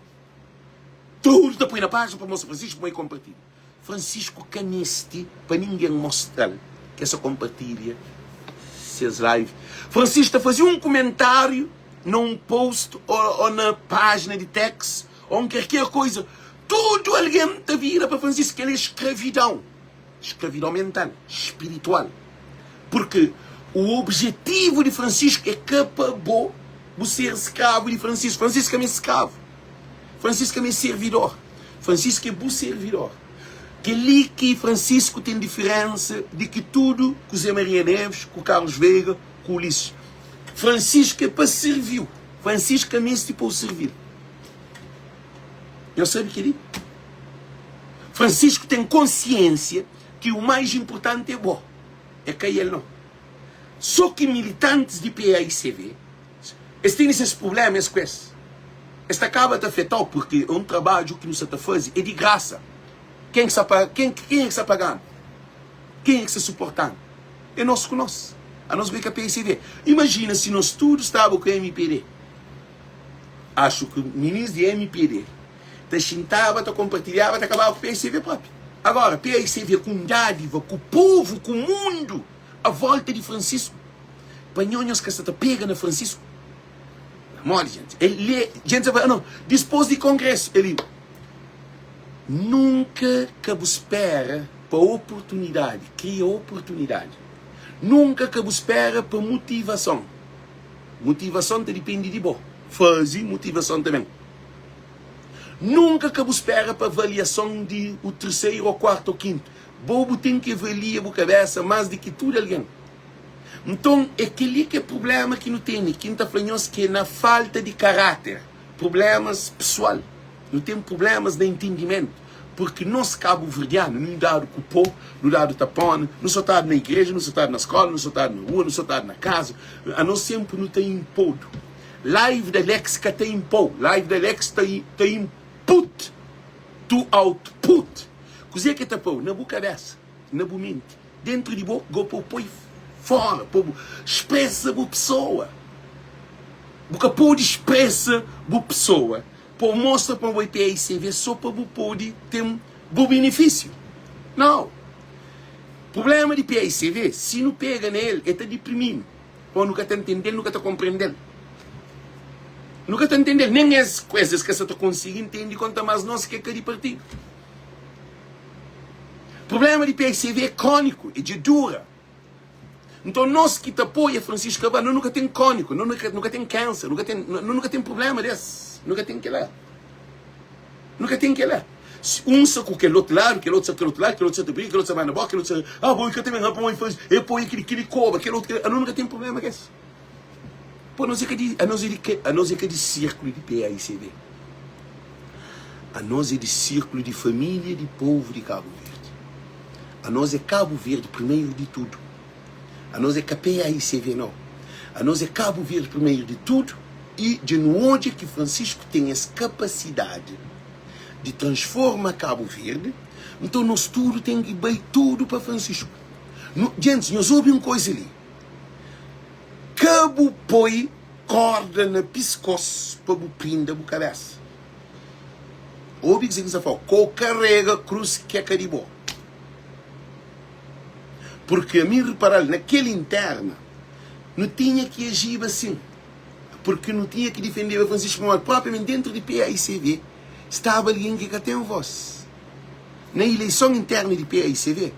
tudo ta poi na pagina pa mostra Francisco kuma e compartilha Francisco ka mesti pa ninguém mostral ke sa compartilha ses live Francisco ta fazi un comentario na un post o, o na pagina di tex ou um qualquer coisa tudo alguém ta vira pa Francisco kel é escravidão. Skravidon mental, spiritual. Purki u objetivu di Francisco é ka pa bo bu ser skravu di Francisco. Francisco ka meste skravu. Francisco ka meste servidor. Francisco é bu servidor. Kel-li ki Francisco ten diferensa di ki tudu ku Zé Maria Neves, ku Carlos Veiga, ku Ulisses. Francisco é pa sirvi-u. Francisco ka meste pa u sirvi-l. Nhos sabe kel-li? Francisco ten konsiênsia ki u mais inpurtanti é bo, é ka el no. So ki militantis di PAICV es tene ses prublema es ku es. Es ta kaba ta afetau purki é un trabadju ki nu sa ta faze é di grasa. Ken ki sa pa ken ken ki sa paganu? Ken ki sa suportanu? É nos ku nos. Anos ku é ka PAICV. Imajina si nos tudu staba ku MPD. Axu ki minis di MPD ta xintaba, ta konpartilhaba, ta kababa ku PAICV propi. Agora, PAICV ku un dádiva ku povu, ku mundu a volta di Francisco. Pa nho, nhos ka sa ta pega na Francisco? Modi, gente? El é, gente sa fla, ah, não, dispôs di kongrésu, el nunka ka bu spera pa oportunidadi, kria oportunidadi. Nunka ka bu spera pa motivason. Motivason ta dipende di bo. Faze motivason ta ben. Nunka ka bu spera pa avaliason di u terseru o kuartu o kintu. Bo bu ten ki avalia bu kabesa mas di ki tudu algen. Nton e kel-li ki é prubléma ki nu tene, ki N ta fla nhos ki é na falta di karáter, prublémas pesoal. Nu ten prublémas na entendimentu, purki nos kabuverdianu nu dadu ku po, nu dadu tapona, nu sotadu na igreja, nu sotadu na skóla, nu sotadu na rua, nu sotadu na kaza, anos sénpri nu ta inpodu. Live da Alex ka ta inpo, live da Alex ta ta input to output. Kuzê ki ta pô-u na bu kabésa, na bu menti, dentru di bo, go pa bu poi fora, pa bu spresa bu pesoa. Bu ka pode spresa bu pesoa pa bu mostra pa bu é PAICV só pa bu pode ten bu benefísiu. Nau. Prubléma di PAICV, si nu pega na el, el ta diprimi-nu. Pamodi nu ka ta ntende-l, nu ka ta konprende-l. Nu ka ta ntende-l. Nen es ku es, es ka sa ta konsigi ntende konta más nos ki é ka di partidu. Prubléma di PAICV é króniku, é dja dura. Nton nos ki ta apoia Francisco Cabral, nos nu ka ten króniku, nos nu ka ten kanser, nu ka ten, nos nu ka ten prubléma des. Nu ka ten kel-la. Nu ka ten kel-la. Un sta ku kel otu ladu, kel otu sta ku kel otu ladu, kel otu sta ta briga, kel otu sta manda boka, kel otu sta, ah, bo i ka ta ben, ah, bo i faze, e poi kel-li, kel-li koba, kel otu, kel-li. Anos nu ka ten prubléma ku es. Pô, anos é ka di, anos é di ke, anos é ka di sirkulu di PAICB. Anos é di sirkulu di família di povu di Kabu Verdi. Anos é Kabu Verdi primeru di tudu. Anos é ka PAICV nau. Anos é Kabu Verdi primeru di tudu i dja nu odja ki Francisco ten es kapasidadi di transforma Kabu Verdi, nton nos tudu ten ki bai tudu pa Francisco. Nu, djentis, nhos obi un koiza li, ka bu poi korda na piskos pa bu prinda bu kabesa. Obi kuzê ki N sta fla-u, ka bu karega krus ki é ka di bo. Purki ami N repara-l na kel interna, nu tinha ki ajiba asin, purki nu tinha ki difendeba Francisco Manuel. Propriamenti dentru di PAICV staba algen ki ka ten vos. Na ileison interna di PAICV,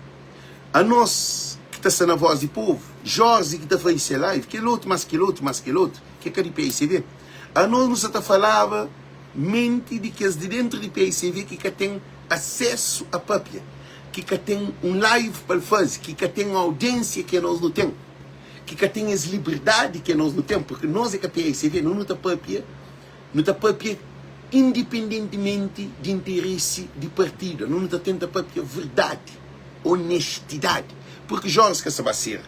anos ki ta sta na Voz di Povu, Jorge ki ta faze se live, kel otu mas kel otu mas kel otu, ki é ka di PAICV, anos nu sa ta falaba menti di kes di dentru di PAICV ki ka ten asesu a papia. ki ka ten un live pa el faze, ki ka ten audiênsia ki anos nu ten, ki ka ten es liberdadi ki anos nu ten, purki nos é ka PAICV, nos nu ta papia, nu ta papia independentimenti di interesi di partidu, anos nu ta tenta papia verdadi, onestidadi, purki Jorge ka sa ba ser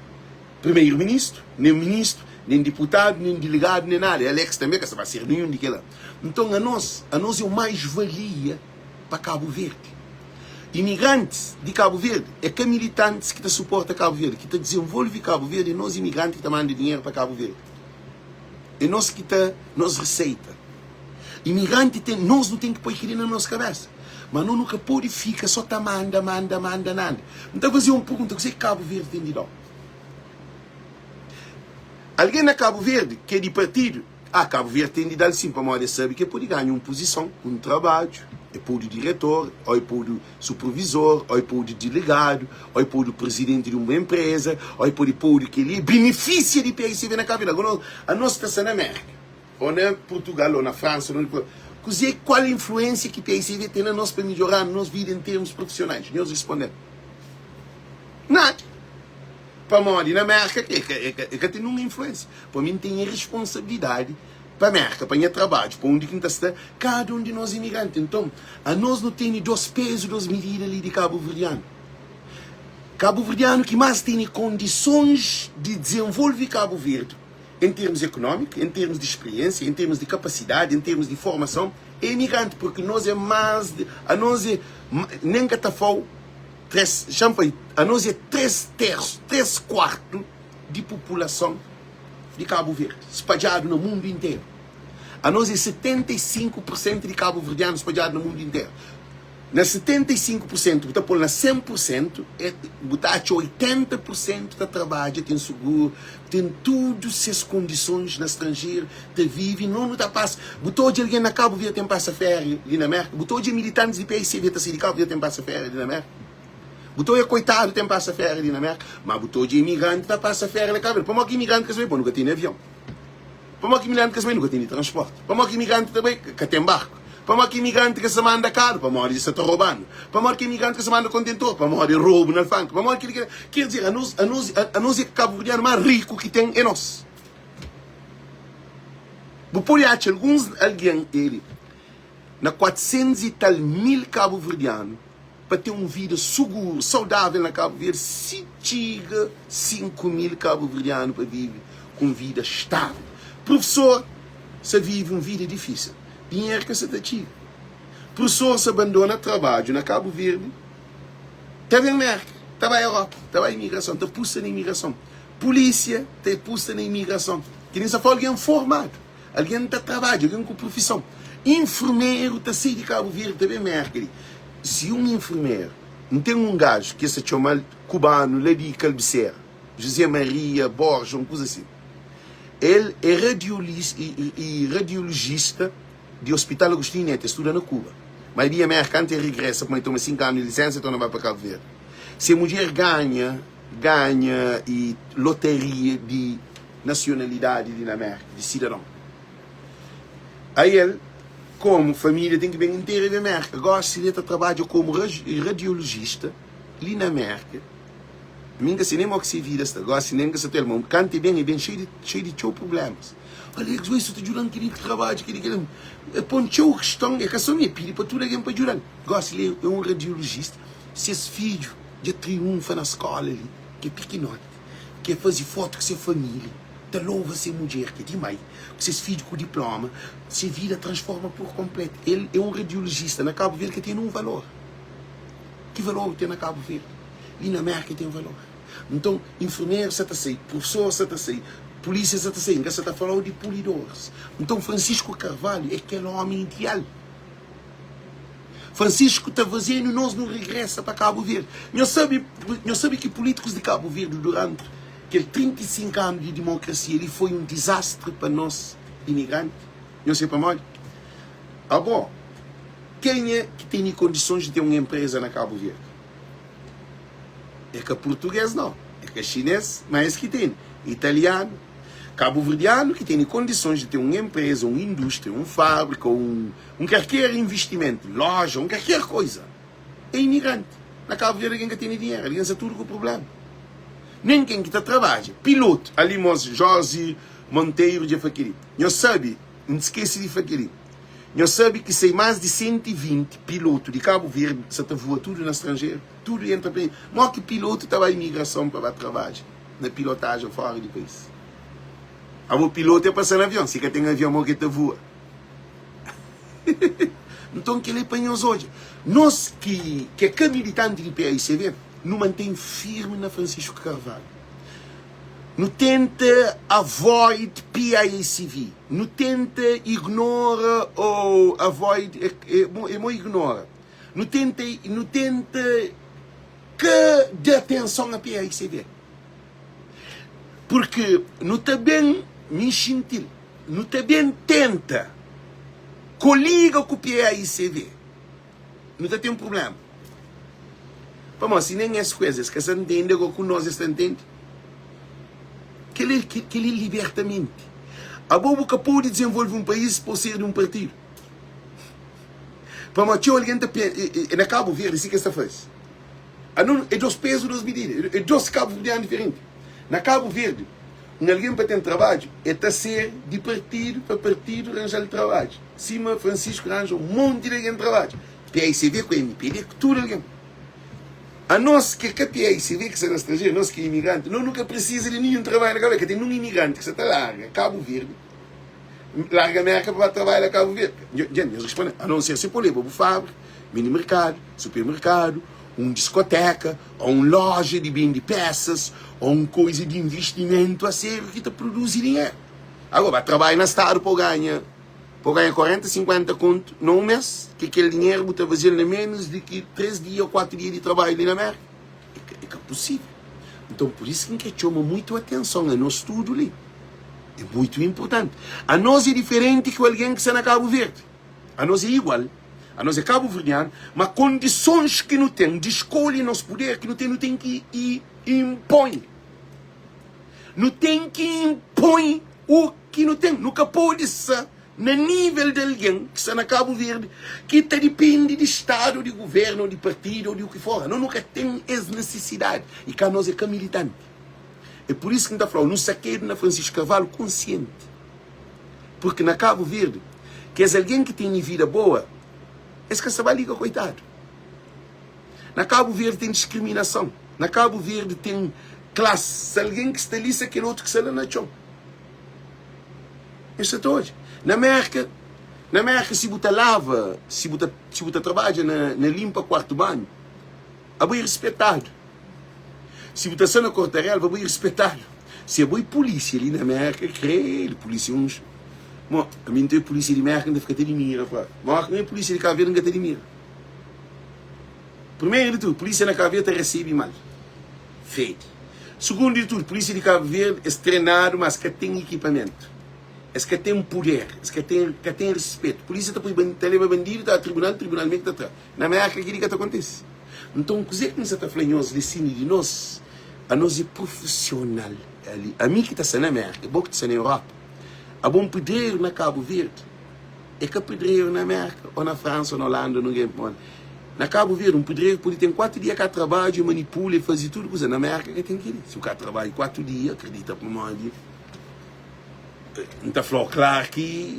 primeiro ministru, nen ministru, nen diputadu, nen delegadu, nen nada, Alex tanbe ka sa ba ser ninhun di kila. Nton anos, anos é un mais valia. pa Kabu Verdi. Imigrantis di Kabu Verdi é ka militantis ki ta suporta Kabu Verdi, ki ta dizenvolve Kabu Verdi é nos imigranti ki ta manda dinheru pa Kabu Verdi. É nos ki ta nos riseita. Imigranti ten, nos nu ten ki poi kel-li na nos kabésa. Ma no nu ka pode fika só ta manda, manda, manda, nada. N ta faze un pergunta, kuzê ki Kabu Verdi ten di da-u? Algen na Kabu Verdi ki é di partidu, Ah, Kabu Verdi ten di da-l sin, pamodi el sabe ki el pode ganha un puzison, un trabadju, el pode diretor, ô el pode supervizor, ô el pode delegadu, ô el pode prizidenti di un enpreza, ô el pode pode kel-li, benefisia di PICV na Kabu Verdi. Agora, anos ta sta na Mérka, ô na Purtugal, ô na Fransa, ô na Kuzê, kual influénsia ki PICV ten na nos pa midjora-nu nos vida en termus profisionais? Nhos responde-m, Nada. Pamodi na Mérka e ka ten nunha influénsia. Pa mi N ten responsabilidadi pa Mérka, pa nha trabadju, pa undi ki N ta sta, kada un di nos imigranti. Nton, anos nu tene dos pezu, dos midida li di kabuverdianu. Kabuverdianu ki más tene kondisons di dizenvolve Kabu Verdi en termus ekonómiku, en termus di spiriénsia, en termus di kapasidadi, en termus di formason, é imigranti, purki nos é más, anos é, nen ka ta fau. 3, xa-m fla, anos é 3 tersu, 3 kuartu di populason di Kabu Verdi, spadjadu na mundu interu. Anos é 75 pur sentu di kabuverdianu spadjadu na mundu interu. Na 75 pur sentu, bu ta pô-l na 100 pur sentu, é, bu ta atxa 80 pur sentu ta trabadja, ten suguru, ten tudu ses kondisons na stranjeru, ta vive, no nu ta pasa. Bu ta odja algen na Kabu Verdi ten pasa féria li na Mérka? Bu ta odja militantis di PICV ta sai di Kabu Verdi ten pasa féria li na Mérka? Bu ta odja koitadu ten pasa féria li na Mérka? Ma bu ta odja imigranti ta pasa féria na Kabu Verdi. Pamodi ki imigranti ka sa bai? Pamodi nu ka tene avion. Pamodi ki imigranti ka sa bai? Nu ka tene transporti. Pamodi ki imigranti ta bai? Ka ten barku. Pamodi ki imigranti ka sa manda karu? Pamodi es sa ta roba-nu. Pamodi ki imigranti ka sa manda kontentor? Pamodi robu na alfanka. Pamodi ki kel-li? Ker dizer, anos, anos, anos é kabuverdianu más riku ki ten é nos. Bu pode atxa alguns algen eli na 400 i tal mil kabuverdianu pa ten un vida suguru, saudável na Kabu Verdi si txiga 5 mil kabuverdianu pa vive ku un vida stável. Profesor sa vive un vida difísil, dinheru ka sa ta txiga. Profesor sa bandona trabadju na Kabu Verdi ta ben Merka, ta bai Europa, ta bai imigrason, ta pusta na imigrason. Pulísia ta pusta na imigrason. Ki nin sa fla algen formadu, algen ta trabadja, algen ku profison. Infermeru ta sai di Kabu Verdi ta ben Merka li. Si un infermeru, N ten un gaju ki es ta txoma-l kubanu la di Kalbisera, José Maria Borja, un kuza si. El é radiolojista di Ospital Agostinho Neto, el studa na Kuba. Ma el bia Merka antis el regresa, pamodi el toma 5 anu di lisensa, el torna bai pa Kabu Verdi. Se mudjer ganha ganha e lotaria di nasionalidadi di na Merka, di sidadon. Ai el. Komu família ten ki ben interu e ben Mérka. Gósi li e ta trabadja komu radiolojista li na Mérka. Mi N ka se nen mo ki se vida sta gósi, nen N ka sa ta el. Ma kantu e ben, e ben xeiu di xeiu di txeu prublémas. Alex, oi, su ta djuda-m kel-li trabadju, kel-li, kel-li. E pô-m txeu kiston. E ka sô mi, e pidi pa tudu algen pa djuda-l. Gósi li e un radiolojista. Ses fidju dja triunfa na skóla li, ki é pikinoti, ki e faze fotu ku se família. Ta louva se mudjer ki é di mai, ku ses fidju ku diploma, se vida transforma pur konpletu. El é un radiolojista na Kabu Verdi ka ten un valor. Ki valor bu ten na Kabu Verdi? Li na Merka ten valor. Nton, infermeru sa ta sai, profesor sa ta sai, pulisia sa ta sai, N ka sa ta falau di pulidoris. Nton, Francisco Carvalho é kel omi ideal. Francisco ta fazenu nos nu regresa pa Kabu Verdi. Nhos sabe, nhos sabe ki pulitikus di Kabu Verdi duranti Kel 35 anu di dimokrasia li foi un dizastri pa nos imigranti. Nhos sabe pamodi? Abo, kenha ki tene kondisons di ten un enpreza na Kabu Verdi? É ka purtuges nau, é ka xines, ma es ki tene. Italianu, kabuverdianu ki tene kondisons di ten un enpreza, un indústria, un fábrika, un un kalker investimentu, loja, un kalker koiza. É imigranti. Na Kabu Verdi algen ka tene dinheru, algen sta tudu ku prubléma. Nen ken ki ta trabadja. Pilotu, ali mos Josi Monteiro dja fla kel-li. Nhos sabe, N skese di fla kel-li, nhos sabe ki sai más di 120 pilotu di Kabu Verdi sa ta vua tudu na stranjeru, tudu entra pa. Mó ki pilotu ta ba imigrason pa ba trabadja na pilotajen fóra di país? Abo pilotu é pa sta na avion, si ka ten avion mó ki el ta vua? Nton kel-li é pa nhos odja. Nos ki é ka militanti di PAICV, nu mantém firmi na Francisco Carvalho. Nu tenta avoid PAICV, nu tenta ignora ou avoid, é mo ignora. Nu tenta, nu tenta ka da atenson a PAICV. Purki nu ta ben, mi N xinti-l, nu ta ben tenta koliga ku PAICV, nu ta ten prubléma. Pamodi si nen es ku es, es ka sa ntende, agora ku nos es ta ntende? Kel-li, kel-li é liberta menti. Abo bu ka pode dizenvolve un país pa bu ser di un partidu. Pamodi txeu algen ta pensa, na Kabu Verdi si ki es ta faze. Anon é dos pezu, dos midida. É dos kabuverdianu diferenti. Na Kabu Verdi, un algen pa ten trabadju, e ta ser di partidu pa partidu ranja-l trabadju. Sima Francisco ranja un monti di algen trabadju. PAICV ku MPD ku tudu algen. Anos ki é ka PAICV ki sta na stranjeru, nos ki é imigranti, nos nu ka prisiza di ninhun trabadju na Kabu Verdi. Ka ten nun imigranti ki sa ta larga Kabu Verdi, larga Merka pa ba trabadja na Kabu Verdi. Dja nhos responde, a non ser si po leba bu fábrika, mini merkadu, supermerkadu, un diskoteka, ô un loja di bende pesas, ô un koiza di investimentu a sériu ki ta produzi dinheru. Agora, ba trabadja na stadu pa bu ganha, pa bu ganha 40, 50 kontu na un mês, ki kel dinheru bu ta faze-l na ménus di ki 3 dia ô 4 dia di trabadju li na Mérka. É ka, é ka pusível. Nton, pur isu ki N kre txoma muitu atenson a nos tudu li. É muitu inpurtanti. Anos é diferenti ki algen ki sta na Kabu Verdi. Anos é igual, anos é kabuverdianu, ma kondisons ki nu ten di skolha nos puder ki nu ten, nu ten ki inpoi. Nu ten ki inpoi u ki nu ten. Nu ka pode sa na nível di algen ki sta na Kabu Verdi ki ta dipende di stadu, di guvernu, di partidu ou di u ki for. Anos nu ka ten es nisisidadi i ka anos é ka militanti. É pur isu ki N ta fla-u, nu sakedu na Francisco Carvalho konsienti. Purki na Kabu Verdi, kes algen ki tene vida boa, es ka sta ba liga koitadu. Na Kabu Verdi ten diskriminason. Na Kabu Verdi ten klasi. Algen ki sta li sta kel otu ki sta la na txon. Nhos sta ta odja. Na Merka, na Merka si bu ta lava, si bu ta, si bu ta trabadja na, na limpa kuartu banhu, abo é rispetadu. Si bu ta sta na korta relva, abo é rispetadu. Si abo é pulísia li na Merka, kredu, pulísia é uns. Mo, ami N ta é pulísia di Merka, N ta fika ta dimira fla. Ma óki mi é pulísia di Kabu Verdi, N ka ta dimira. Primeru di tudu, pulísia na Kabu Verdi ta resebe mal, fedi. Sugundu di tudu, pulísia di Kabu Verdi, es trenadu, mas ka ten ekipamentu. Es ka ten puder, es ka ten, ka ten respetu. Pulísia ta poi, ta leba bandidu, ta tribunal, tribunal mê ki ta tra. Na Merka kel-li ka ta kontise. Nton, kuzê ki N sa ta fla nhos li sin di nos? Anos é prufisional ali. Ami ki ta sta na Merka, bo ki ta sta na Europa, abo un pedreru na Kabu Verdi. É ka pedreru na Merka ô na Fransa ô na Holanda ô nungen pamodi na Kabu Verdi un pedreru pode ten 4 dia ka trabadju e manipula e faze tudu kuza. Na Merka ka ten keli. Si bu ka trabadju 4 dia akredita pamodi N ta fla-u klar ki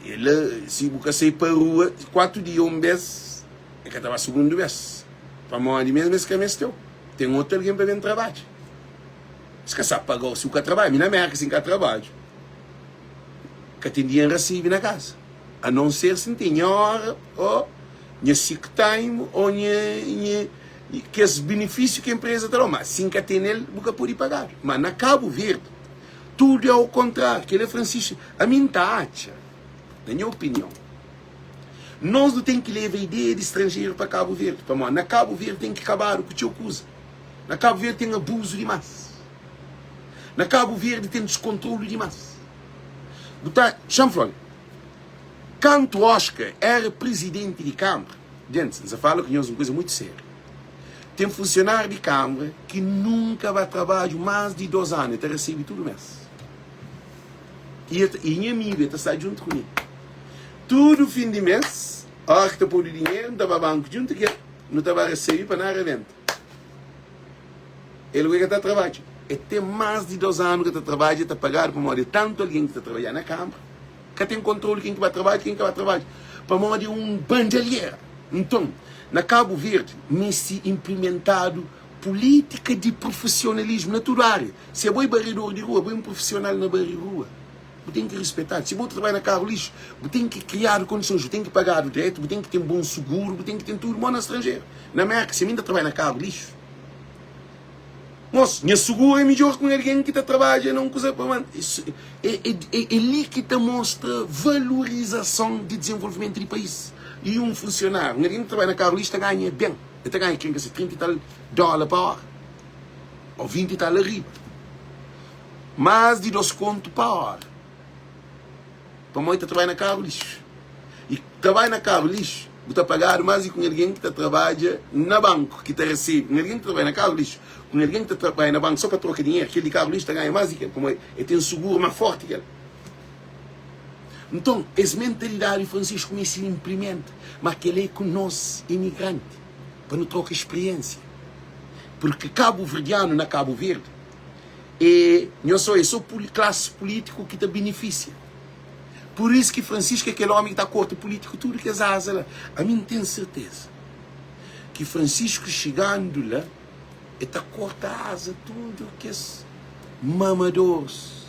e la si bu ka sai pa rua 4 dia un bes e ka ta ba sugundu bes pamodi mesmu es ka meste-u ten otu algen pa ben trabadja. Es ka sabe paga-u si bu ka trabadja. Mi na Merka si N ka trabadju ka ten dia N rasebe na kaza a non ser si N ten nha ora o nha sick time o nha nha kes benefisiu ki enpresa ta da-u ma si N ka tene-l bu ka pode pagadu. Ma na Kabu Verdi tudu é au kontráriu. Kel-li é Francisco. Ami N ta atxa, na nha opinion, nos nu ten ki leba ideia di stranjeru pa Kabu Verdi pamodi na Kabu Verdi ten ki kabadu ku txeu kuza. Na Kabu Verdi ten abuzu dimás. Na Kabu Verdi ten diskontrolu dimás. Bu ta, xa-m fla-l, kantu Oscar éra prizidenti di Kanbra, gentis, N sa fala ku nhos un kuza mutu sériu, ten funsionáriu di Kanbra ki nunka ba trabadju más di dos anu, el ta resebe tudu mês. I el ta, i nha amigu, el ta sta djuntu ku mi. Tudu fin di mês, óra ki ta podu dinheru, N ta ba banku djuntu ku el, nu ta ba resebe pa na rabenta. El oi ka ta trabadja. E ten más di dos anu ka ta trabadja, e ta pagadu pamodi é tantu algen ki ta trabadja na kanbra, ka ten kontrolu ken ki ba trabadja, ken ki ka ba trabadja, pamodi é un bandalhera. Nton, na Kabu Verdi meste inplimentadu pulítika di prufisionalismu na tudu ária. Si abo é baredor di rua, abo é un prufisional na bare rua. Bu ten ki rispetadu. Si bo ta trabadja na karu lixu, bu ten ki kriadu kondisons, bu ten ki pagadu dretu, bu ten ki ten bon suguru, bu ten ki ten tudu. Mo na stranjeru, na Merka, si mi N ta trabadja na karu lixu, mos, nha suguru é midjor ki un algen ki ta trabadja na un kuza pa man. É, é, é, é li ki ta mostra valorizason di dizenvolvimentu di país. I un funsionáriu, un algen ki ta trabadja na karu lixu ta ganha ben. El ta ganha, kre ka se, 30 i tal dóla pa óra, ô 20 i tal ariba. Más di dos kontu pa óra. Pamodi ta trabadja na karu lixu. I trabadja na karu lixu, bu ta pagadu más di ki un algen ki ta trabadja na banku, ki ta resebe. Un algen ki ta trabadja na karu lixu ku un algen ki ta trabadja na banku sô pa troka dinheru, kel di karu lixu ta ganha más di ki el, pamodi el ten suguru más fórti ki el. Nton, es mentalidadi Francisco meste inplimenta, má kel-la é ku nos imigranti, pa nu troka spiriénsia. Purki kabuverdianu na Kabu Verdi E nhos sô é sô klasi pulítiku ki ta benefisia. Pur isu ki Francisco é kel ómi ki ta korta pulítiku tudu kes aza la. Ami N ten serteza ki Francisco xigandu la, e ta korta aza tudu kes mamadoris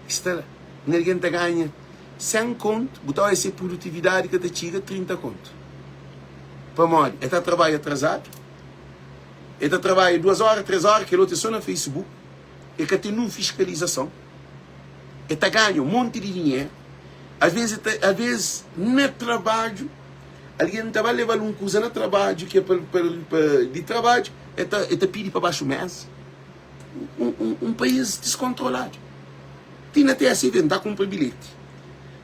ki sta la. Un algen ta ganha 100 kontu, bu ta odja se produtividadi ka ta txiga 30 kontu. Pamodi? E ta trabadja atrazadu. El ta trabadja duas óra, três óra, kel otu é sô na Facebook, el ka ten nun fiskalizason, el ta ganha un monti di dinheru, alvês el ta, alvês na trabadju, algen ta ba leba-l un kuza na trabadju ki é pa, pa, pa di trabadju, el ta, el ta pidi pa baxu méza. Un, un, un país diskontroladu. Ti na TSV, N ta kunpra bilheti,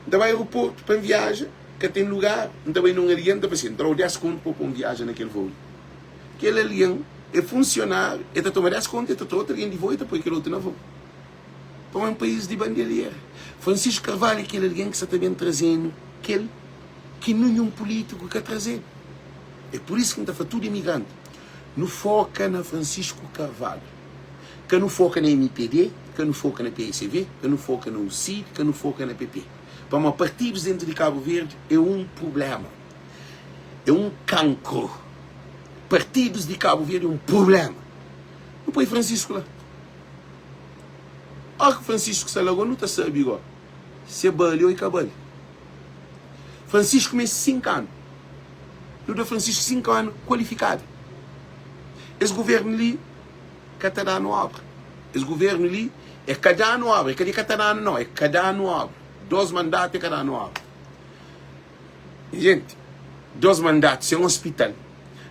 N ta bai aeroportu pa N viaja, ka ten lugar, N ta bai na un algen, N ta fla si, N tra-u 10 kontu pa bu pô-m viaja na kel voo li. Kel algen é funsionáriu, el ta toma 10 konta, el ta tra otu algen di voo, el ta poi kel otu na voo. Pamodi é un país di bandeliera. Francisco Carvalho é kel algen ki sa ta ben traze-nu kel ki ninhun pulítiku ka traze-nu. É pur isu ki N ta fla tudu imigranti, nu foka na Francisco Carvalho. Ka nu foka na mpd, ka nu foka na psv, ka nu foka na UCID, ka nu foka na pp. Pamodi partidus dentu di Kabu Verdi é un prubléma. É un kankru. Partidus di Kabu Verdi é un prublema. Nu poi Francisco la. Ora ki Francisco sta la go nu ta sabi go se bali o i ka bali. Francisco meste 5 anu. Nu da Francisco 5 anu kualifikadu. Es guvernu li ka ta danu obra. Es guvernu li é ka danu obra. É ka di ka ta danu nau, é ka danu obra. 2 mandatu é ka danu obra. Gente, dos mandatu sen ospital,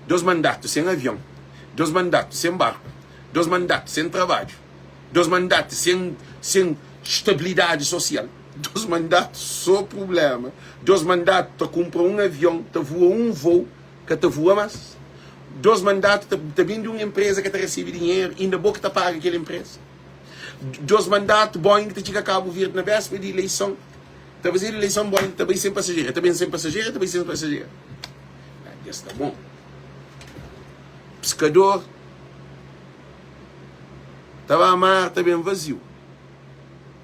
dos mandatu sen avion, dos mandatu sen barku, dos mandatu sen trabadju, dos mandatu sen sen stabilidadi sosial, dos mandatu so prublema, dos mandatu ta kunpra un avion ta vua un vou ka ta vua mas, dos mandatu ta ta bende un enpreza ka ta resebe dinheru inda bo ki ta paga kel enpreza, dos mandatu Boeing ta txiga Kabu Verdi na bespera di ileison. Ta fazedu ileison Boeing ta bai sen pasajeru, el ta ben sen pasajeru, el ta bai sen pasajeru. Ah, dja sta bon. Piskador ta ba mar ta ben vaziu,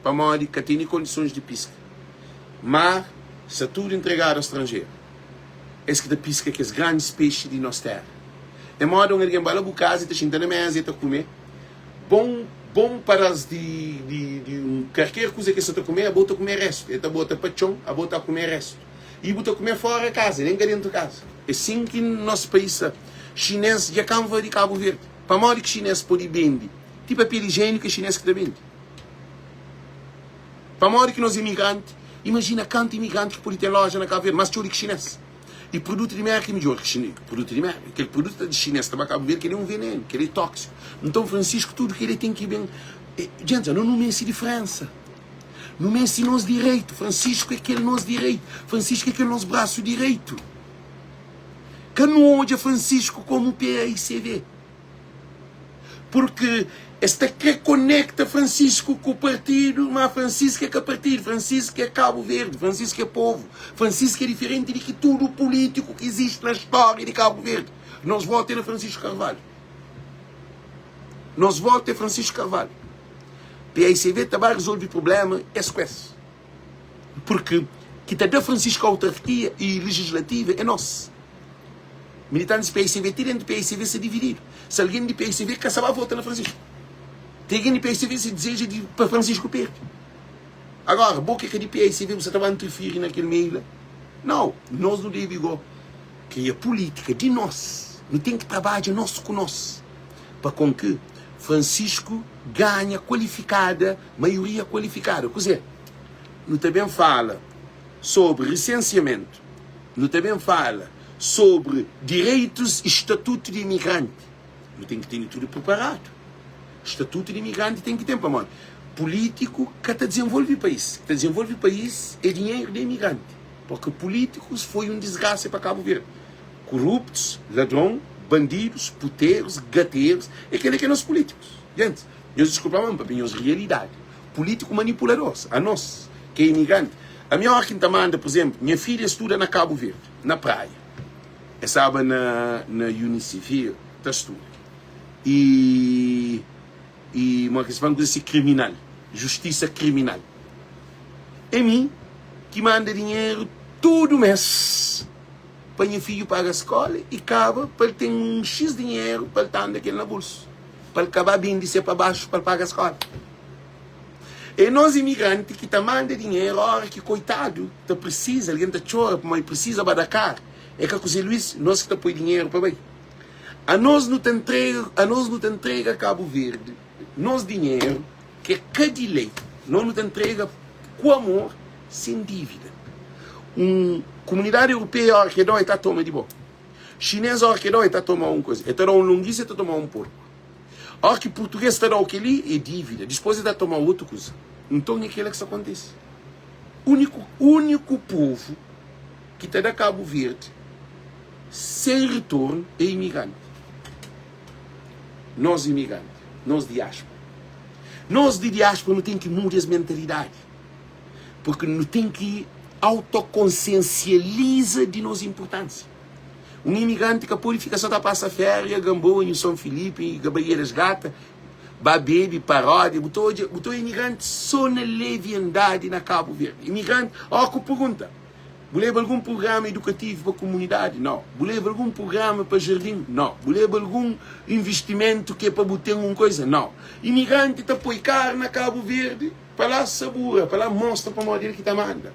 pamodi ka tene kondisons di piska. Mar sta tudu intregadu a stranjeru, es ki ta piska kes grandis pexi di nos tera. É moda un algen ba la bu kaza, el ta xinta na meza, el ta kume bon bon padas di di di un karker kuza ki el sta ta kume, abo ta kume restu. El ta bota pa txon, abo ta kume restu. I bu ta kume fora kaza, nen ka dentu kaza. É sin ki nos país sta. Xinês dja ka nvadi Kabu Verdi. Pamodi ki xinês pode bende ti papel ijiéniku é xinês ki ta bende? Pamodi ki nos imigranti, imajina kantu imigranti ki pode ten loja na Kabu Verdi, más txeu di ki xinês. I produtu di Merka é midjór ki xinês, produtu di Merka. Kel produtu di xinês ta ba Kabu Verdi, kel-li é un venenu, kel-li é tóksiku. Nton, Francisco, tudu kel-li ten ki ben. Djents, no nu meste diferénsa. Nu meste nos direitu. Francisco é kel nos direitu. Francisco é kel nos brasu direitu. Ka nu odja Francisco komu PAICV. Purki es ta kre konekta Francisco ku partidu, ma Francisco é ka partidu, Francisco é Kabu Verdi, Francisco é povu, Francisco é diferenti di ki tudu pulítiku ki izisti na stória di Kabu Verdi. Nos votu é na Francisco Carvalho. Nos votu é Francisco Carvalho. PAICV ta ba rezolve prubléma es ku es. Purki ki ta da Francisco autarkia y legislativa é nos. Militantis PICV ti dentu PICV sta divididu. Si algen di PICV ka sa ba vota na Francisco. Ti algen di PICV si dizeja di pa Francisco perde. Agora, bo ki ka di PICV bu sa ta ba interfiri na kel meiu la? Nau, nos nu debe go kria pulitika di nos. Nu ten ki trabadja nos ku nos pa kon ki Francisco ganha kualifikada, maioria kualifikada. Kuze? Nu ta ben fala sobri risensiamentu. Nu ta ben fala sobri direitus i statutu di imigranti. Nu ten ki tene tudu preparadu. Statutu di imigranti ten ki ten pamodi pulítiku ka ta dizenvolve país. Ki ta dizenvolve país é dinheru di imigranti. Porque pulítikus foi un disgrasa pa Kabu Verdi. Kuruptus, ladron, bandidus, puterus, gaterus, é kela ki é nos pulítikus. Gentis, nhos diskulpa-m, N papia nhos rialidadi. Pulítiku manipuladors, anos ki é imigranti. Ami óra ki N ta manda, pur izénplu, nha filha studa na Kabu Verdi, na Praia. El staba na na Unicefir ta studa. I i modi ki es fla, un kuza si kriminal, justisa kriminal. É mi ki manda dinheru tudu mês pa nha fidju paga skóla i kaba pa el ten un xis dinheru pa el ta anda ku el na bolsu, pa el ka ba bende se pa baxu pa el paga skóla. É nos imigranti ki ta manda dinheru ora ki koitadu ta prisiza, algen ta txora pamodi prisiza ba Dakar, é ka kuze Luis, nos ki ta poi dinheru pa bai. Anos nu ta ntrega, anos nu ta ntrega Kabu Verdi nos dinheru ki é ka di lei, nos nu ta ntrega ku amor sen dívida. Un Komunidadi Europeia ora ki é dó e ta toma di bo. Xinês ora ki é dó e ta toma un kuza, e ta da un longisa e ta toma un porku. Óki ki purtugês ta da-u kel-li, é dívida. Dispôs el ta toma-u otu kuza. Nton, é kel-la ki sta kontise. Úniku, úniku povu ki ta da Kabu Verdi sen ritornu é imigranti. Nos imigranti, nos diáspora. Nos di diáspora nu ten ki muda es mentalidadi. Purki nu ten ki autokonsiensializa di nos inpurtánsia. Un imigranti ka pode fika só ta pasa féria, Gamboa, Nhu Son Filipi, Baía das Gata, ba bebe, paródia. Bu ta odja, bu ta odja imigranti só na leviandadi na Kabu Verdi. Imigranti, ó ku pergunta, bu leba algun prugrama idukativu pa kumunidadi? Nau. Bu leba algun prugrama pa jardin? Nau. Bu leba algun investimentu ki é pa bu ten un koisa? Nau. Imigranti ta poi karu na Kabu Verdi pa la sabura, pa la mostra pamodi el ki ta manda.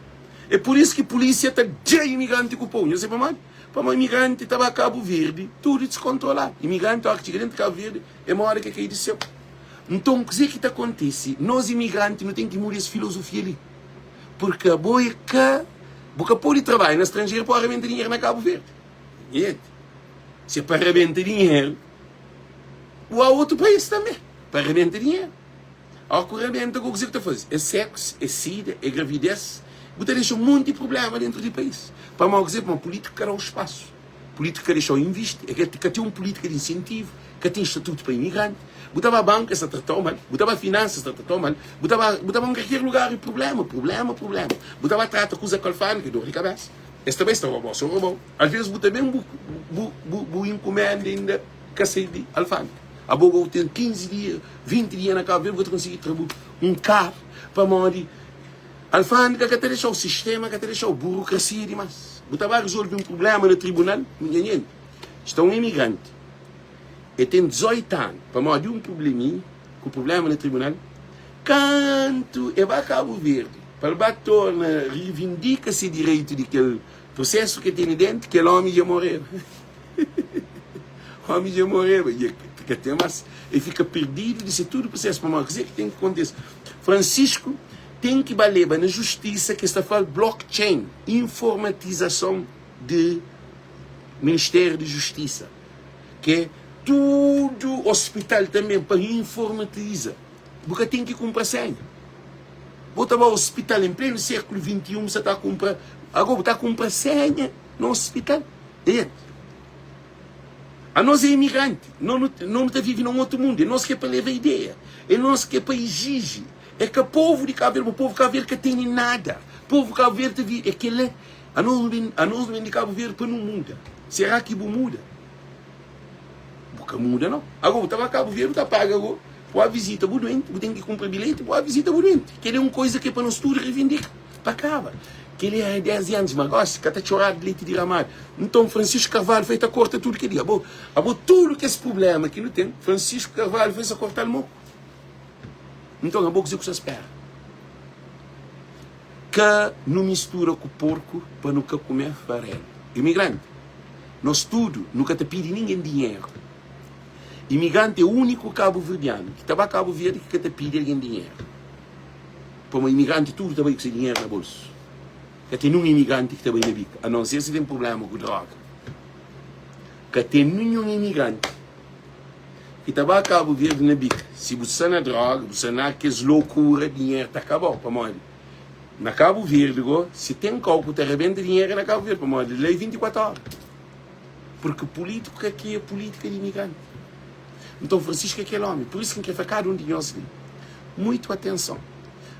É pur isu ki pulísia ta da imigranti ku pau. Nhos sabe pamodi? Pamodi imigranti ta ba Kabu Verdi tudu diskontroladu. Imigranti óras ki txiga dentu di Kabu Verdi é moda ki el kai di séu. Nton kuzê ki ta kontise? Nos imigranti nu ten ki muda es filozofia li. Purki abo é ka bu ka pode trabadja na stranjeru pa rabenta dinheru na Kabu Verdi. Nhete, si é pa rabenta dinheru, bu a otu país tanbe pa rabenta dinheru. Ó ku rabenta ku kuzê ku ta faze? É sexo, é sida, é gravidez. Bu ta dexa un monti prubléma dentru di país. Pamodi kuzê? Pamodi pulítika ka da-u spasu. Pulítika ka dexa-u invisti, e ka ten un pulítika di insentivu, ka ten statutu pa imigranti. Bu ta ba banku, es ta trata-u mal, bu ta ba finansa, es ta trata-u mal, bu ta ba, bu ta ba un kalker lugar e prubléma, prubléma, prubléma. Bu ta ba trata kuza ku alfândega, dor di kabésa. Es ta bai, es ta roba-u, so roba-u. Alvês bu ta ben bu, bu, bu, bu inkumenda inda ka sai di alfândega. Abo bu ten 15 dia, 20 dia na Kabu Verdi, bu ka ta konsigi tra bu un karu pamodi Alfândega ka ta dexa-u, sistéma ka ta dexa-u, burokrasia dimás. Bu ta ba rezolve un prubléma na tribunal, nha nhenti, sta un imigranti, el ten 18 anu, pamodi un prubléminha, ku prubléma na tribunal, kantu el ba Kabu Verdi pa el ba torna rivindika se direitu di kel prusésu ki el tene déntu, kel ómi dja moreba. Ómi dja moreba, dja ka ten más, el fika perdidu di se tudu prusésu, pamodi kuzê ki ten ki kontise? Francisco ten ki ba leba na justisa ki es ta fla blockchain, informatizason di Ministério di Justisa, ki é tudu hospital tanbê pa informatiza. Bu ka ten ki kunpra senha. Bu ta ba hospital en plenu sékulu 21 bu sa ta kunpra, ago bu ta kunpra senha na hospital. E Anos é imigranti, no no ta vive na un otu mundu, é nos ki é pa leva ideia, é nos ki é pa iziji, é ka povu di Kabu Verdi, ma povu di Kabu Verdi ka tene nada, povu di Kabu Verdi ta vive, é kel-la, anos nu ben, anos nu ben di Kabu Verdi pa nu muda, será ki bu muda? Bu ka muda nau, ago bu ta ba Kabu Verdi bu ta paga ago bu ba vizita bu duenti, bu ten ki kunpra bilheti bu ba vizita bu duenti, kel-la é un koiza ki é pa nos tudu revindika. Pa kaba. Kel-li éra 10 di antis, ma gósi ka ta txoradu di leti diramadu. Nton, Francisco Carvalho foi ta korta tudu kel-li. Abo, abo tudu kes prubléma ki nu ten, Francisco Carvalho foi sa korta-l mo. Nton, abo kuzê ku sa spera? Ka nu mistura ku porku pa nu ka kume farelu. Imigranti, nos tudu nu ka ta pidi ningen dinheru. Imigranti é úniku kabuverdianu ki ta ba Kabu Verdi ki ka ta pidi algen dinheru. Pamodi imigranti tudu ta bai ku se dinheru na bolsu. Ka ten nun imigranti ki ta bai na bika, a non ser si ten prubléma ku droga. Ka ten ninhun imigranti ki ta ba Kabu Verdi na bika. Si bu sta na droga, bu sta na kes lokura, dinheru ta kaba-u. Pamodi na Kabu Verdi go, si ten kau ku ta rebenta dinheru é na Kabu Verdi, pamodi la é 24 óra. Purki pulítiku ka kria pulítika di imigranti. Nton Francisco é kel omi. Pur isu ki N kre fla kada un di nhos li, muitu atenson.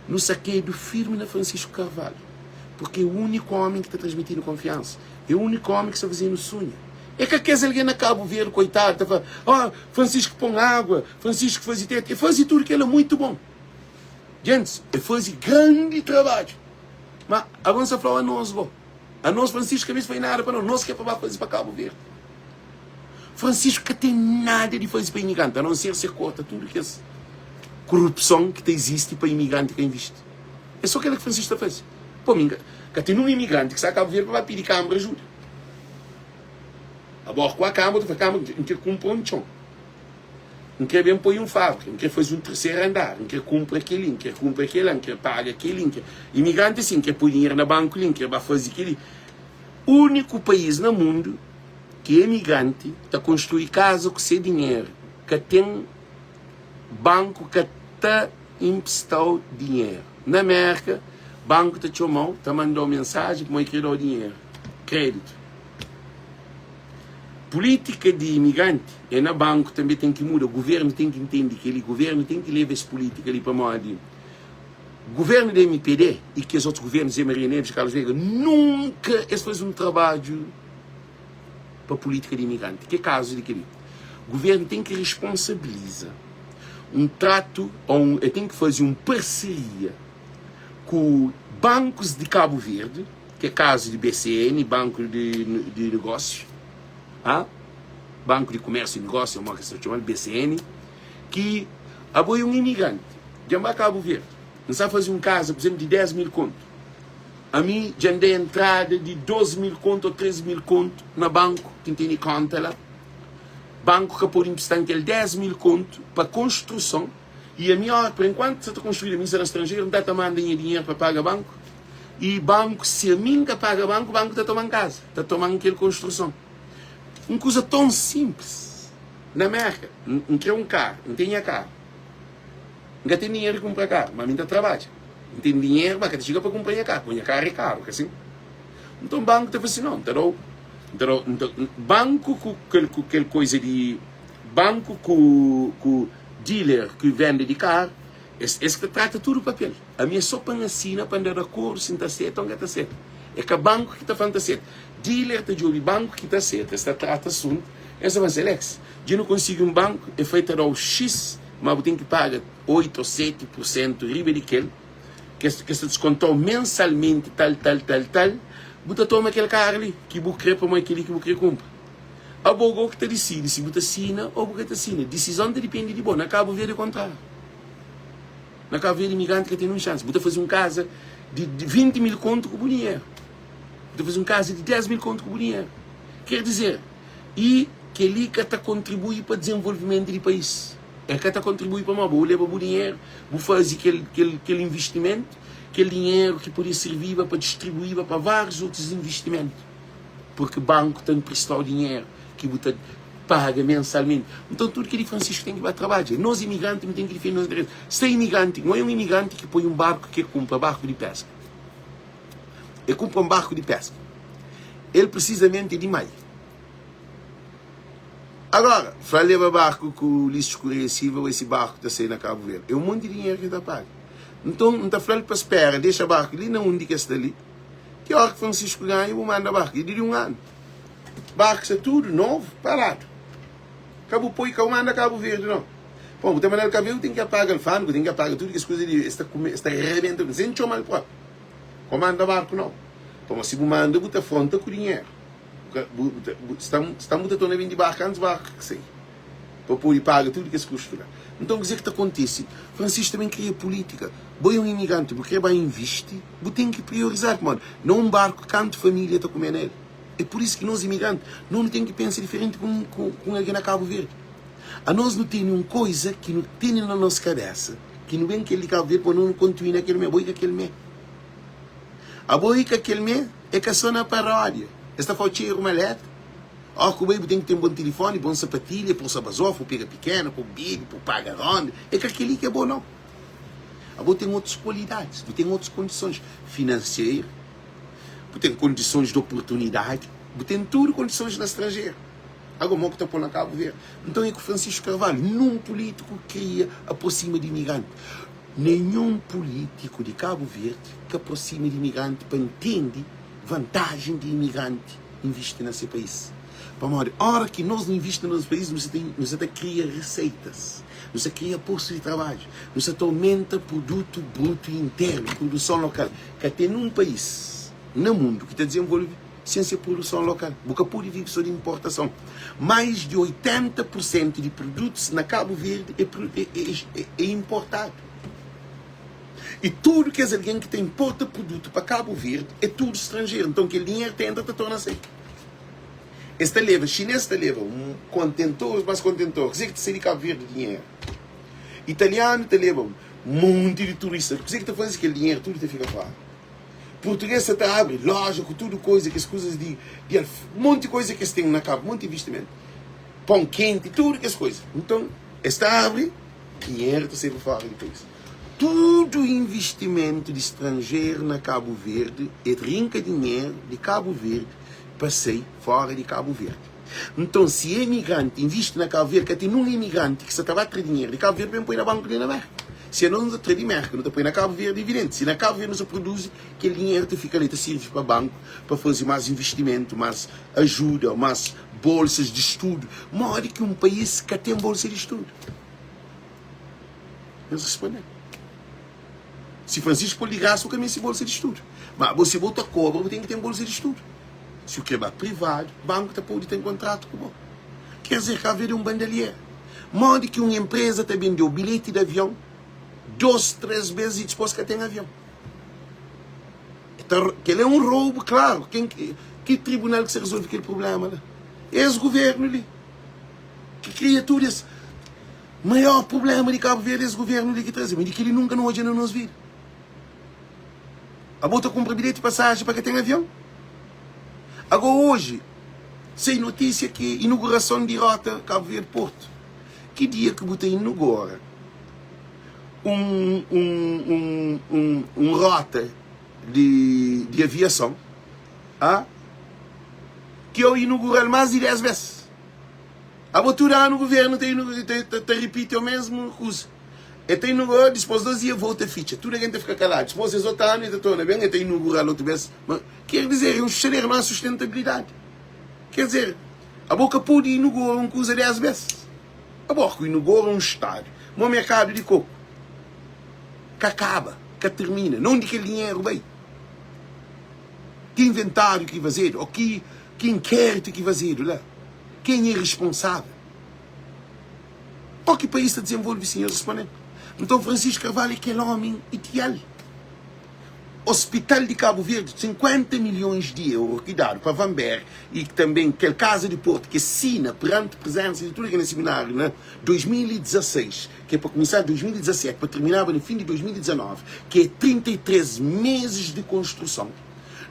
Nu sakedu firmi na Francisco Carvalho, purki é úniku omi ki ta transmitinu konfiansa, é úniku omi ki sta fazenu sunha. É ka kes algen na Kabu Verdi, koitadu, ta fla, oh, Francisco pon água, Francisco fazi tetu. E fazi tudu kel-la muitu bon. Gentis, e fazi grandi trabadju. Ma ago N sta fla-u anos go. Anos Francisco ka meste faze nada pa nos, nos ki é pa ba faze pa Kabu Verdi. Francisco ka ten nada di faze pa imigranti, a non ser se korta tudu kes korupson ki ta izisti pa imigranti ka invisti. É so kela ki Francisco ta faze. Po mi ka ten nun imigranti ki sta Kabu Verdi pa ba pidi kambra ajuda. Abor ku a kambra, ta fla kambra, N kre kunpra un txon. N kre ben poi un fábrika, N kre faze un terseru andar, N kre kunpra kel-li, N kre kunpra kel-la, N kre paga kel-li, N kre. Imigranti é si, N kre poi dinheru na banku li, N kre ba faze kel-li. Úniku país na mundu ki imigranti ta konstrui kaza ku se dinheru, ka ten banku ka ta inpsta-u dinheru. Na Mérka, banku ta txoma-u, ta manda-u mensajen pamodi kre da-u dinheru, kréditu. Pulítika di imigranti é na banku tanbe ten ki muda, guvernu ten ki ntende kel-li, guvernu ten ki leba es pulítika li pamodi guvernu di mpd y kes otus guvernu, Zé Maria Neves, Carlos Veiga, nunka es faze un trabadju pa pulítika di imigranti, ki é kazu di kel-li. Guvernu ten ki responsabiliza un tratu ô un, el ten ki faze un parseria ku bankus di Kabu Verdi, ki é kazu di BCN, Banku di di Negósiu, ha? Banku di Kumérsiu i Negósiu, modi ki es ta txoma-l, BCN, ki abo é un imigranti, dja N ba Kabu Verdi, N sta faze un kaza, pur izénplu, di 10 mil kontu, ami dja N da entrada di 2 mil kontu ô 3 mil kontu na banku ki N tene kónta la, banku ka pode inprista-m kel 10 mil kontu pa konstruson, i ami, óra, pa enkuantu sa ta konstruídu, ami N sta na stranjeru, N ta ta manda nha dinheru pa paga banku. I banku, si ami N ka paga banku, banku ta toma-m kaza, ta toma-m kel konstruson. Un kuza ton sinplis. Na Mérka, N kre un karu, N ten nha karu. N ka ten dinheru di kunpra karu, ma mi N ta trabadja. N ten dinheru, ma ka ta txiga pa kunpra nha karu, pabia nha karu é karu, ka sin? Nton banku ta fla si, Nau, N ta da-u. N ta da-u, N ta, banku ku kel, ku kel koiza di banku ku, ku dealer ku venda di karu, es, es ki ta trata tudu papel. Ami é sô pa N asina pa N da di akordu si N ta seta ô N ka ta seta. É ka banku ki ta fla N ta seta. Dealer ta djobe banku ki ta seta, es ta trata asuntu, es ta fla Alex, dja nu konsigi un banku, el fla el ta da-u X, má bu ten ki paga 8 ô 7 pursentu riba di kel. Kes kes ta diskontau mensalmenti tal tal tal tal, bu ta toma kel karu li ki bu kre pamodi kel li ki bu kre kunpra. Abo go ki ta disidi si bu ta sina o bu ka ta sina. Disizon ta dipende di bo. Na Kabu Verdi é kontrariu. Na Kabu Verdi imigranti ka ten nun xansi. Bu ta faze un kaza di 20 mil kontu ku bu dinheru. Bu ta faze un kaza di 10 mil kontu ku bu dinheru. Ker dizer, i kel-li ka ta kontribui pa dizenvolvimentu di país. El ka ta kontribui pamodi bu leba bu dinheru, bu faze kel, kel, kel investimentu, kel dinheru ki podia sirbiba pa distribuiba pa várius otus investimentu, purki banku ta npristau dinheru ki bu ta paga mensalmenti. Nton tudu kel-li Francisco ten ki ba trabadja. Nos imigranti nu ten ki difende nos interesu. Sta imigranti, N oia un imigranti ki poi un barku ki el kunpra, barku di peska. El kunpra un barku di peska. El prisizamenti é di Mai. Agora, fla leba barku ku Ulisses Correia Silva o esse barku ta sai na Cabo Verde. É um monte de dinheiro que ta paga. Nton, N ta fla-l pa spera, dexa barku li na undi ki es sta li. Ki ora ki Francisco ganha, bu manda barku. É di un anu. Barku sta tudu novu, paradu. Ka bu poi, ka bu manda Cabo Verde, não. Bom, bu ta manda-l Cabo Verde, bu ten ki paga alfândega, bu ten ki paga tudu kes kuza li. Es ta kume, es ta rebenta. Sen txoma-l propi. Ka bu manda barku, não. Pamodi si bu manda, bu ta fronta ku dinheru. Sta bu ta torna bindi barku antis barku ki sai pa pode paga tudu kes kustu la. Nton kuzê ki ta kontise? Francisco ta ben kria pulítika. Bo é un imigranti, bu krê ba invisti, bu ten ki priorizar pamodi na un barku kantu família ta kume na el. É pur isu ki nos imigranti nos nu ten ki pensa diferenti ku un algen na Kabu Verdi. Anos nu tene un koiza ki nu tene na nos kabésa ki nu ben kel di Kabu Verdi pa nos nu kontinua na kel mé. Bo é ka kel mé. Abo i ka kel mé, é ka só na paródia. Es ta fla-u txeru maleta. Óras ku bu bai, bu ten ki ten bon tilifóni, bon sapatilha, pô sabazofa, pô pega pikena, pô bebe, pô paga rónda. É ka kel-li ki é bo, nau. Abo ten otus kualidadis, bu ten otus kondisons finanseru, bu ten kondisons di oportunidadi, bu ten tudu kondisons na stranjeru. Ago, mo ku ta pô na Kabu Verdi? Nton, é ku Francisco Carvalho, nun pulítiku kria aprosima di imigranti. Nenhun pulítiku di Kabu Verdi ka aprosima di imigranti pa ntende vantajen di imigranti invisti na se país. Pamodi óra ki nos nu invisti na nos país nu sa ta nu sa ta kria reseitas, nu sa kria postu di trabadju, nu sa ta aumenta produtu brutu internu, produson lokal. Ka ten nun país na mundu ki ta dizenvolve sen se produson lokal. Bu ka pode vive so di inportason. Mais di 80 pur sentu di produtus na Kabu Verdi é, é, é, é inportadu. I tudu kes algen ki ta inporta produtu pa Kabu Verdi é tudu stranjeru. Nton kel dinheru ta entra ta torna sai. Es ta leba, xinês ta leba un kontentor mas kontentor. Kuzê ki ta sai di Kabu Verdi dinheru? Italianu ta leba monti di turista. Kuzê ki ta faze kel dinheru tudu ta fika fora. Português sa ta abri loja ku tudu koiza, kes kuzas di, di alf, monti koiza ki es ten na Kabu, monti investimentu, pon kenti, tudu kes koiza. Nton, es ta abri, dinheru ta sai pa fora di país. Tudu investimentu di stranjeru na Kabu Verdi, e rinka dinheru di Kabu Verdi pa sai fora di Kabu Verdi. Nton, si emigranti invisti na Kabu Verdi, ka ten nun emigranti ki sa ta ba tra dinheru di Kabu Verdi pa ben poi na banku li na Merka. Si anos nu ta tra di Merka, nu ta poi na Kabu Verdi, evidenti. Si na Kabu Verdi nu sa produzi, kel dinheru ta fika li, ta sirvi pa banku pa faze más investimentu, más ajuda, más bolsas di studu. Modi ki un país ka ten bolsa di studu? Nhos responde-m. Si Francisco pô-l di grasa, bu ka meste bolsa di studu. Má bo, si bo ta kobra, bu ten ki ten bolsa di studu. Si bu krê ba privadu, banku ta pode ten kontratu ku bo. Ker dizer, Kabu Verdi é un bandalhera. Modi ki un enpreza ta bende-u bilheti di avion dôs, três bês i dipôs ka ten avion? Kel é un roubu klaru. Ken ki, ki tribunal ki sta rezolve kel prubléma la? Es govérnu li ki kria tudu es. Maior prubléma di Kabu Verdi é es govérnu li ki traze. Mi di kel-li nunka nu odja na nos vida. Abo ta kunpra bilheti pasaji pa ka ten avion? Ago oji sai notísia ki inugurason di rota Kabu Verdi Portu. Ki dia ki bu ta inugura un un un un un rota di di aviason? Ha? Ki eu inaugural más di 10 bes. Abo tudu anu guvernu ta ta ta ripiti o mesmu kuza. E ta inugura, dispos 2 dia volta fitxa. Tudu algen ta fika kaladu. Dispos es otu anu e ta torna ben e ta inugural otu bes. Ma ker dizer, é un xaler, não há sustentabilidadi. Ker dizer, abo ka podi inugura un kuza 10 bes. Abo ku inugura un stadu, mo merkadu di koku ka kaba, ka termina. Na undi kel dinheru bai? Ki inventáriu ki fazedu ô ki ki inkéritu ki fazedu la? Ken é responsável? Ó ki país ta dizenvolve si? Nhos responde-m. Nton, Francisco Carvalho é kel ómi ideal. Hospital di Cabo Verde, 50 milhões di euro ki dadu pa Van Ber e tanben kel Casa di Porto ki sina perante presensa di tudu kel na seminário na 2016, ki é pa kumesaba 2017 pa terminaba na fim di 2019, ki é 33 meses di konstruson,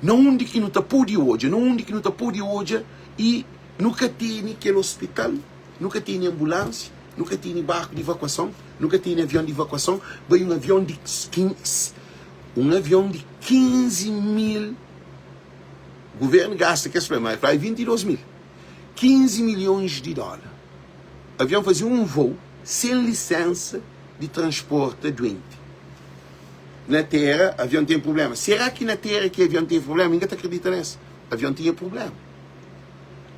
na undi ki nu ta podi odja, na undi ki nu ta podi odja e nu ka tene kel hospital, nu ka tene ambulância, nu ka tene barku di evakuason, nu ka tene avion di evakuason, bai un avion di un avion di 15 mil, governo gasta kes fla, ma fla 22 mil, 15 milhões di dólar. Avion faze un voo sen lisensa di transporta duenti. Na tera, avion ten problema. Será ki na tera ki avion ten problema? Mi ka ta akredita nes. Avion tinha problema.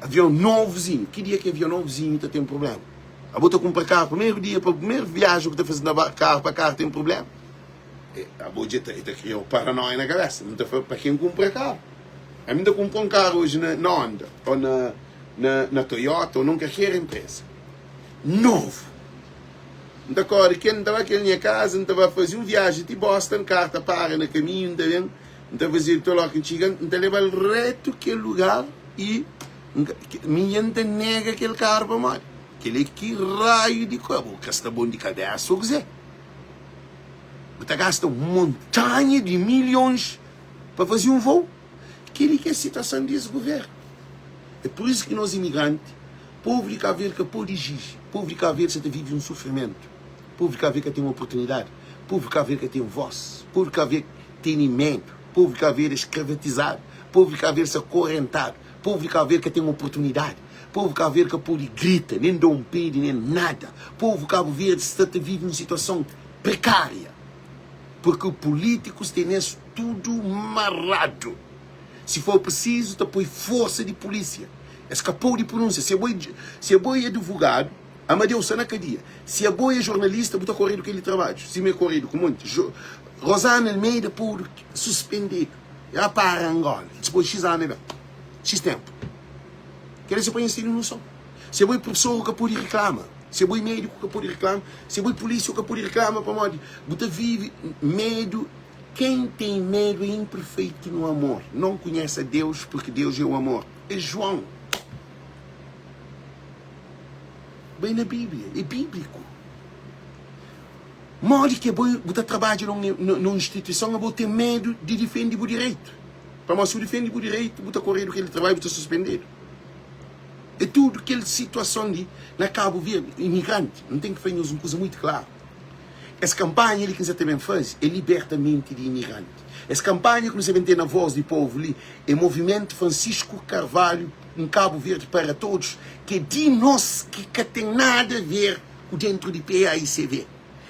Avion novozinho. Ki dia ki avion novozinho ta ten problema? Abo ta kunpra karu primeru dia, pa primeru viajen ku ta faze na karu pa karu ten problema? Abo dja ta, ta kria paranoia na kabesa. N ta fla pa ken kunpra karu. Ami N ta kunpra un karu oji na, na Honda ou na, na, na Toyota ou nun kalker empresa. Novu. N ta kore kel, N ta ba kel nha kaza, N ta ba faze un viajen ti Boston, karu ta para na kaminhu, N ta ben, N ta faze kel óki N txiga, N ta leba-l retu kel lugar i mi dja N ta nega kel karu pamodi kel-li ki raiu di kua? Bo ka sta bon di kabesa ô kuzê? Bu ta gasta un montanha di milhons pa faze un voo. Kel-li ki é situason di es govérnu. É pur isu ki nos imigranti, povu di Kabu Verdi ka pode ijiji. Povu di Kabu Verdi sa ta vive un sufrimentu. Povu di Kabu Verdi ka ten oportunidadi. Povu di Kabu Verdi ka ten vós. Povu di Kabu Verdi tene medu. Povu di Kabu Verdi é skravatizadu. Povu di Kabu Verdi sta korentadu. Povu di Kabu Verdi ka ten oportunidadi. Povu di Kabu Verdi ka pode grita, nen da un pedi, nen nada. Povu di Kabu Verdi sta ta vive un situason prekária, purki pulítikus tene-s tudu maradu. Si for prisizu, ta poi forsa di pulísia. Es ka pode prunúnsia. Si abo si abo é advogadu, Amadeu sta na kadia. Si abo é jornalista, bu ta koredu kel-li trabadju, sima é koredu ku monti. Rosana Almeida podu suspendedu. Ela para Angola, dipôs di xis anu el ben. Xis ténpu. Kel-li é so pa nhos tene noson. Si abo é profesor, bu ka pode riklama. Si abo é médiku, bu ka pode riklama. Si abo é pulísia, bu ka pode riklama pamodi bu ta vive medu. Ken ten medu é inperfeitu no amor. Non kunhese a Deus, purki Deus é o amor. É João. Bai na Bíblia, é bíbliku. Modi ki abo bu ta trabadja na un instituison, abo ten medu di difende bu direitu? Pamodi si bu difende bu direitu, bu ta koredu kel trabadju, bu ta suspendedu. É tudu kel situason li na Kabu Verdi, imigranti, N ten ki fla nhos un kuza muitu klaru, es kanpanha li ki N sa ta ben faze é liberta menti di imigranti. Es kanpanha ki nu sa ben ten na Voz di Povu li é Movimentu Francisco Carvalho un Kabu Verdi para Todos, ki é di nos ki ka ten nada a ver ku dentru di PAICV.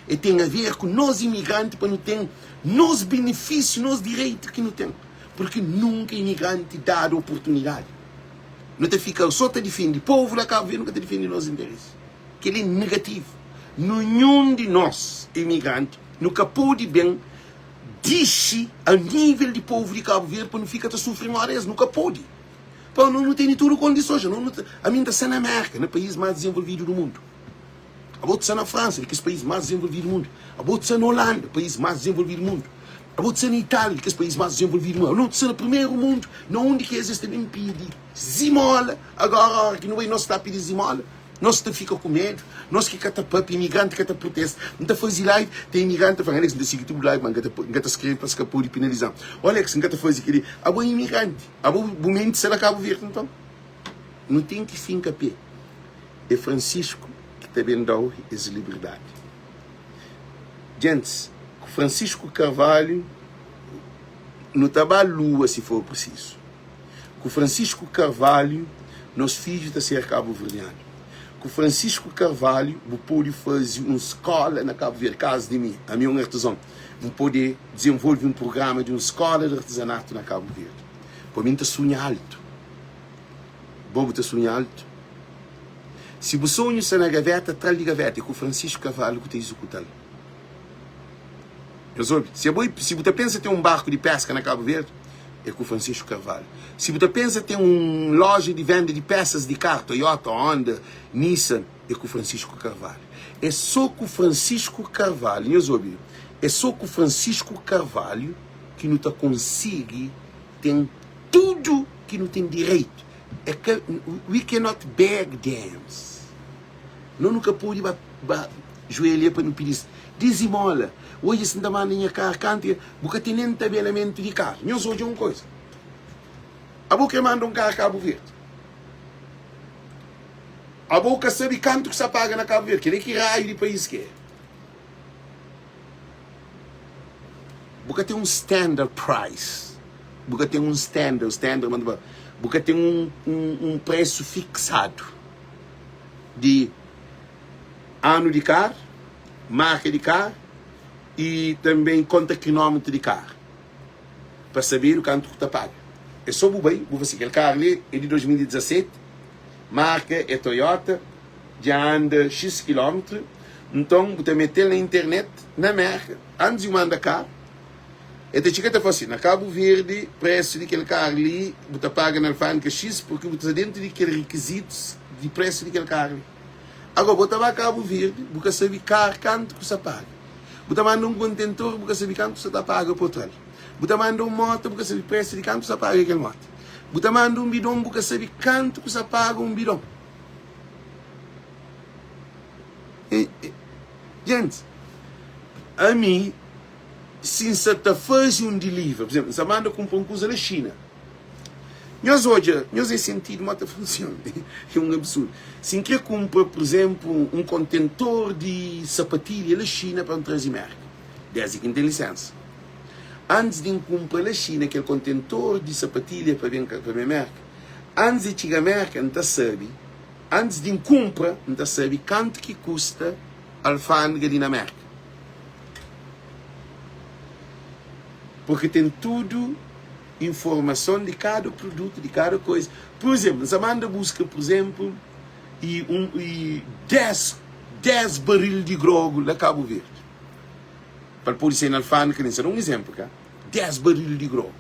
É ten a ver ku nos imigranti pa nu ten nos benefisiu, nos direitu ki nu ten, purki nunka imigranti dadu oportunidadi. Nu ta fika so ta difende povu la Kabu Verdi, nu ka ta difende nos interesi. Kel-li é negativu. Ninhun di nos imigranti nu ka pode ben dixi a nível di povu di Kabu Verdi pa nu fika ta sufri moda es. Nu ka pode. Pa nu, nu tene tudu kondisons. Nu, nu ta, ami N ta sta na Mérka, na país más dizenvolvidu du mundu. Abo ta sta na Fransa, di kes país más dizenvolvidu du mundu. Abo ta sta na Holanda, país más dizenvolvidu du mundu. Abo ta sta na Itália, di kes país más dizenvolvidu du mundu. Abo ta sta na primeru mundu, na undi ki es es ta ben pidi zimola. Agora, ora ki nu bai, nos ta pidi zimola, nos ta fika ku medu, nos ki ka ta papia, imigranti ka ta protesta. N ta faze live, ten imigranti ta fla, Alex, N ta sigi tudu live, ma N ka ta, N ka ta skrebe pa es ka pode penaliza-m. Ô Alex, N ka ta faze kel-li. Abo é imigranti, abo bu menti sta na Kabu Verdi, nton nu ten ki finka pé. É Francisco ki ta ben da-u es liberdadi. Djentis, ku Francisco Carvalho nu ta ba lua si for prisizu. Ku Francisco Carvalho nos fidju ta ser kabuverdianu. Ku Francisco Carvalho bu pode faze un skola na Kabu Verdi. Kazu di mi, ami é un artezon, N pode dizenvolve un prugrama di un skola di artezanatu na Kabu Verdi. Pa mi N ta sunha altu. Bo bu ta sunha altu? Si bu sonhu sta na gaveta, tra-l di gaveta. É ku Francisco Carvalho ku ta izekuta-l. Nhos obi? Si abo, si bu ta pensa ten un barku di peska na Kabu Verdi, é ku Francisco Carvalho. Si bu ta pensa ten un loja di venda di pesas di kar, Toyota, Honda, Nissan, é ku Francisco Carvalho. É so ku Francisco Carvalho, nhos obi, é so ku Francisco Carvalho ki nu ta konsigi ten tudu ki nu ten direitu. É ka, we cannot beg them. No nu ka pode ba ba juelha pa nu pidi-s dizimola. Oji si N ta manda nha kar kantu ki bu ka ten nen tabelamentu di kar. Nhos odja un koza. Abo kre manda un kar Kabu Verdi. Abo ka sabe kantu ki sa paga na Kabu Verdi. Kel-li ki raiu di país ki é. Bu ka ten un standard price. Bu ka ten un standard, standard, bu ka ten un, un, un presu fiksadu. di anu di kar, marka di kar y tanben konta kinómetru di kar pa sabedu kantu ku ta paga. É so bu bai bu fla si, kel kar li é di 2017, marka é Toyota, dja anda xis kilómetru, nton bu ta mete-l na internet na Merka antis di bu manda kar. El ta txiga ta fla si, na Kabu Verdi presu di kel kar li bu ta paga na alfandika X purki bu ta sta dentu di kel rikizitus di presu di kel kar li. Agora bo ta ba Kabu Verdi bu ka sabi kar kantu ku sa paga. Bu ta manda un kontentor bu ka sabi kantu ku sa ta paga pa tra-l. Bu ta manda un mota bu ka sabi presu di kantu ku sa paga kel mota. Bu ta manda un bidon bu ka sabi kantu ku sa paga un bidon. E, e, gente, ami si N sa ta faze un delivery, pur izénplu, N sa manda kunpra un kuza na Xina, nhos odja, nhos é sentidu ma ta funsiona, é un absurdu. Si N kre kunpra, pur izénplu, un kontentor di sapatilha la Xina pa N traze Mérka, désdi ki N ten lisénsa, antis di N kunpra la Xina kel kontentor di sapatilha pa ben pa ben Mérka, antis di txiga Mérka, N ta sabe, antis di N kunpra, N ta sabe kantu ki kusta alfândega li na Mérka. Porque ten tudu informason di kada produtu, di kada koisa. Pur izénplu, N sa manda buska, pur izénplu, i un i 10, 10 baril di grogu la Kabu Verdi. Pa el pode sai na alfândega, N sa da un izénplu, ka? 10 baril di grogu.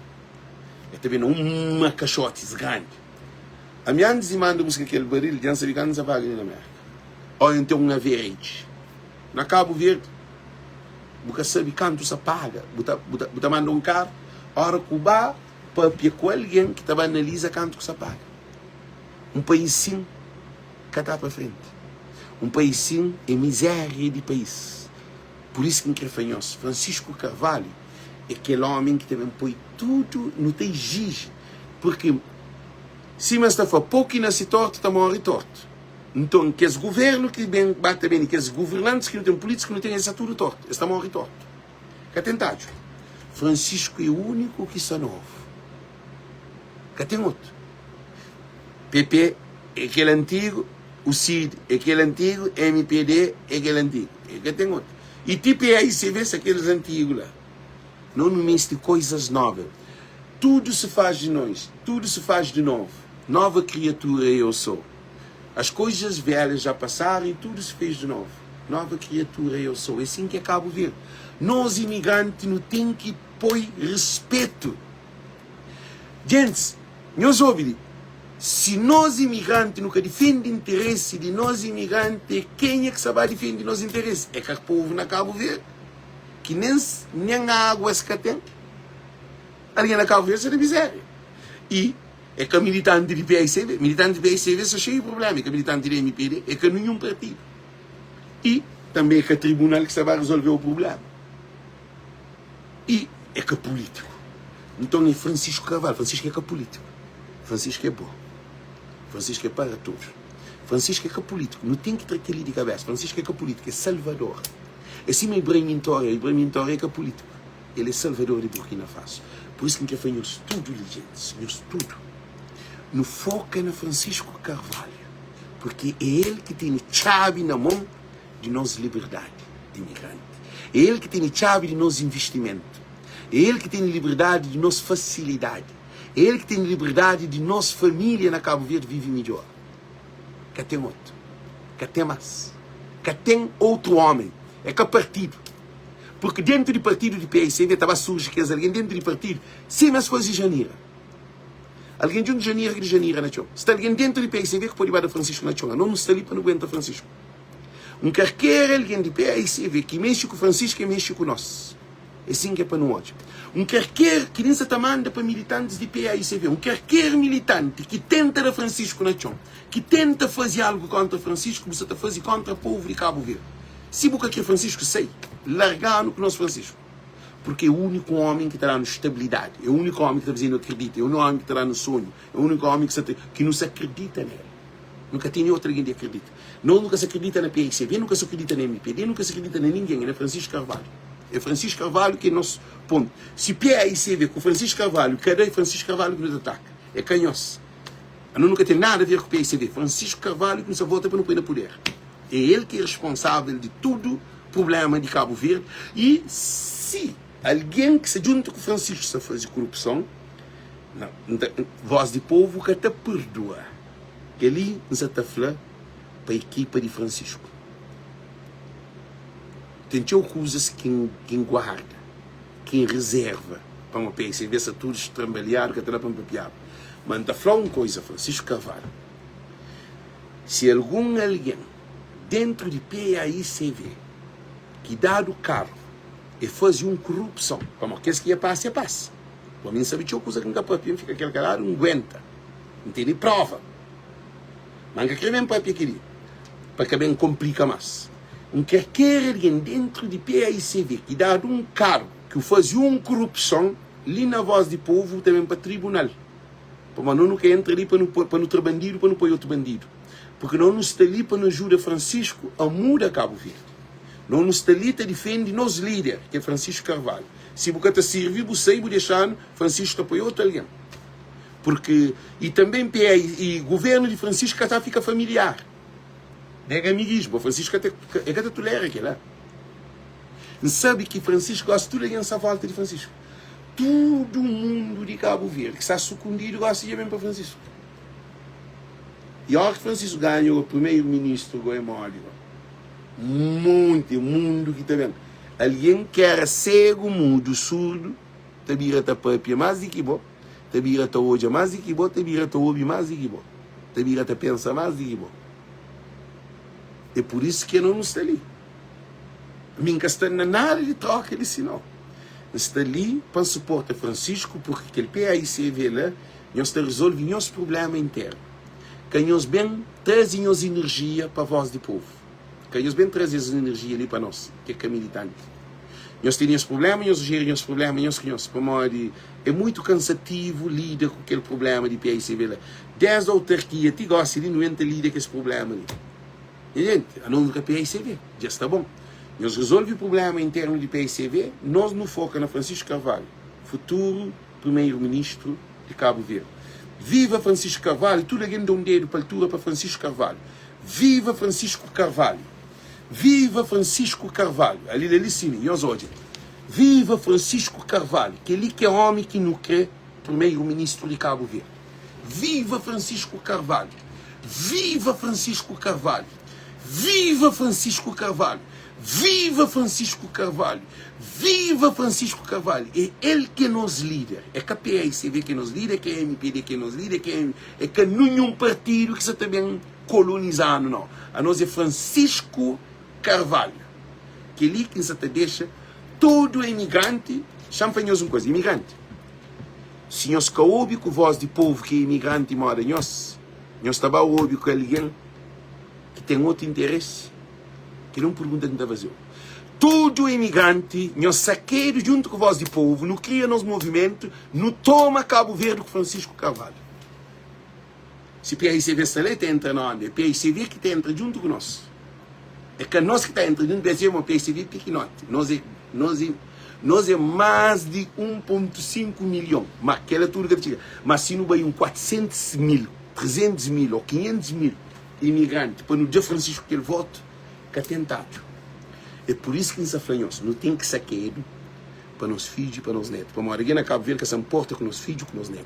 El ta ben na uma kaxotis grandi. Ami antis di manda buska kel baril, dja N sabe kantu N sa paga li na Mérka. Ó, N ten un average. Na Kabu Verdi bu ka sabi kantu sa paga, bu ta bu ta bu ta manda un kar, ora ku ba papia ku algen ki ta ba analiza kantu ku sa paga. Un país sin ka ta pa frenti. Un país sin é mizeria di país. Pur isu ki N kre fla nhos, Francisco Carvalho é kel omi ki ta ben poi tudu nu ta exiji, purki sima es ta fla, po ki nasi tortu ta mori tortu. Nton, kes govérnu ki ben ba ta ben i kes governantis ki nu ten, pulítikus ki nu ten, es sta tudu tortu, es ta móre tortu. Ka ten tadju. Fransisku é úniku ki sta novu. Ka ten otu. PP é kel antigu, UCID é kel antigu, MPD é kel antigu. Ka ten otu. I ti PAICV sta kelis antigu la. Nos nu meste koizas nova. Tudu se faz de nois, tudu se faz de novo. Nova kriatura eu sou. As coisas velhas já passaram e tudo se fez de novo. Nova criatura eu sou. É assim que é Cabo Verde. Nós imigrantes nu tem ki poi respeto. Gentes, nhos obi li. Si nós imigrantes nu ka difende interesse di nós imigrante, kenha ki sa ba difende nos interesse? É ka povo na Cabo Verde ki nem nem água es ka tem. Algen na Cabo Verde sta na miséria. E É ka militanti di paicv, militanti di paicv sta xeiu di prublema, é ka militanti di mpd, é ka ninhun partidu. I tanbe é ka tribunal ki sta ba rizolve o prublema. I é ka pulitiku. Nton é Francisco Carvalho. Francisco é ka pulitiku. Francisco é bo. Francisco é para todos. Francisco é ka pulitiku. Nu ten ki tra kel-li di kabesa. Francisco é ka pulitiku, é salvador. É sima Ibrahim Traoré. Ibrahim Traoré é ka pulitiku. El é salvador di Burkina Faso. Pur isu ki N krê fla nhos tudu li, gentis, nhos tudu. Nu foka na Francisco Carvalho, porque é el ki tene txabi na mon di nos liberdadi di imigranti, é el ki tene txabi di nos investimentu, é el ki tene liberdadi di nos fasilidadi, é el ki tene liberdadi di nos família na Kabu Verdi vive midjor. Ka ten otu. Ka ten más. Ka ten outru ómi. É ka partidu. Porque dentu di partidu di PICV ta ba surji kes algen dentu di partidu sima es faze Janira. Algen djuntu Janira ki di Janira na txon. Sta algen dentu di PICV ki pode ba da Francisco na txon. Anos nu sta li pa nu guenta Francisco. Un karker algen di PICV ki mexe ku Francisco e mexe ku nos. É sin ki é pa nu odja. Un karker ki nin sa ta manda pa militantis di PAICV, un karker militanti ki tenta da Francisco na txon, ki tenta faze algu kontra Francisco, bu sa ta faze kontra povu di Kabu Verdi. Si bu ka kre Francisco, sai. Larga-nu ku nos Francisco. Purki é úniku ómi ki ta da-nu stabilidadi, é úniku ómi ki ta faze-nu akredita, é úniku ómi ki ta da-nu sonhu, é úniku ómi ki sa ta, ki nu sa akredita nel. Nu ka tene otu algen di akredita. Nos nu ka sa akredita na PICB, nu ka sa akredita na MPD, nu ka sa akredita na ningen, é na Francisco Carvalho. É Francisco Carvalho ki é nos pontu. Si PAICB ku Francisco Carvalho ka da, é Francisco Carvalho ki nu ta ataka, é ka nhos. Anos nu ka ten nada a ver ku PAICB. Francisco Carvalho ki nu sa vota pa nu poi na puder. É el ki é responsável di tudu prublema di Kabu Verdi. I si algen ki sta djuntu ku Francisco sta faze kurupson, voz di povu ka ta perdua. Kel-li N sa ta fla pa ekipa di Francisco. Ten txeu kuzas ki N guarda, ki N rezerva pa N papia. Se vê sta tudu stranbaliadu, ka ta da pa N papiaba. Ma N ta fla un koza, Francisco Carvalho, si algun algen dentru di PAICV ki dadu kargu e faze un kurupson, pamodi kes ki e pasa, e pasa. Bo mi N sabe txeu kuza ki N ka papia, N fika kel kaladu, N guenta. N tene prova. Ma N ka kre ben papia kel-li pa ka ben konplika más. N ka kere algen dentru di PAICV ki dadu un kargu, ki faze un kurupson li na Voz di Povu ta ben pa tribunal. Pamodi nos nu ka entra li pa nu pa nu tra bandidu pa nu poi otu bandidu. Purki nos nu sta li pa nu ajuda Francisco a muda Kabu Verdi. Nos nu sta li ta difende nos lider, ki é Francisco Carvalho. Si bu ka ta sirvi, bu sai, bu dexa-nu, Francisco ta poi otu algen. Purki, i tanben PA i guvernu di Francisco ka ta fika familiar. Nega amigismu, Francisco ka ta, e ka ta tolera kila. N sabe ki Francisco gosta tudu algen sta volta di Francisco. Tudu mundu di Kabu Verdi ki sta sukundidu gosta dja ben pa Francisco. I ora ki Francisco ganha go primeiro ministru go é modi go? Monti mundu ki ta ben. Algen ki era segu, mudu, surdu ta bira ta papia más di ki bo, ta bira ta odja más di ki bo, ta bira ta obi más di ki bo, ta bira ta pensa más di ki bo. É pur isu ki no nu sta li. Mi N ka sta na nada di troka di si nau. N sta li pa N suporta Francisco purki kel PAICV la nhos ta rezolve nhos prublema internu. Ka nhos ben traze nhos inerjia pa voz di povu. Ka nhos ben traze es inerjia li pa nos ki é ka militanti. Nhos ten nhos prublema, nhos jeri nhos prublema nhos ku nhos pamodi é muitu kansativu lida ku kel prublema di PAICV la. Desdi autarkia ti gosi li nu ben ta lida ku es prublema li. Nha jenti, anos nu ka PAICV, dja sta bon. Nhos rezolve prublema internu di PAICV, nos nu foka na Francisco Carvalho, futuru primeiro ministru di Kabu Verdi. Viva Francisco Carvalho, tudu algen da un dedu pa altura pa Francisco Carvalho. Viva Francisco Carvalho. Viva Francisco Carvalho. Ali la li simi, nhos odja. Viva Francisco Carvalho, kel-li ki é omi ki nu kre primeiro ministru di Kabu Verdi. Viva Francisco Carvalho! Viva Francisco Carvalho! Viva Francisco Carvalho! Viva Francisco Carvalho! Viva Francisco Carvalho! É el ki é nos líder. É ka PAICV ki é nos líder, é ka MPD ki é nos líder, é ka, é ka ninhun partidu ki sa ta ben koloniza-nu, nau. Anos é Francisco Carvalho. Kel-li ki N sa ta dexa tudu emigranti. Xa-m fla nhos un kuza, imigranti. Si nhos ka obi ku vós di povu ki é imigranti moda nhos, nhos ta ba obi ku algen ki ten otu interesi? Kel-li é un pergunta ki N ta faze-u. Tudu imigranti, nhos sakedu djuntu ku vós di povu, nu kria nos movimentu, nu toma Kabu Verdi ku Francisco Carvalho. Si PAICV sta la, el ta entra na onda. É PAICV ki ta entra djuntu ku nos. É ka nos ki ta entra djuntu PAICV, ma PAICV é pikinoti. Nos é, nos é. Nos é más di 1.5 milhon, má kel-la tudu ka ta txiga. Má si nu bai un 400 mil, 300 mil ô 500 mil imigranti pa nu da Francisco kel votu, ka ten tadju. É pur isu ki N sta fla nhos, nu ten ki sakedu pa nos fidju i pa nos netu. Pamodi algen na Kabu Verdi ka sa nporta ku nos fidju ku nos netu.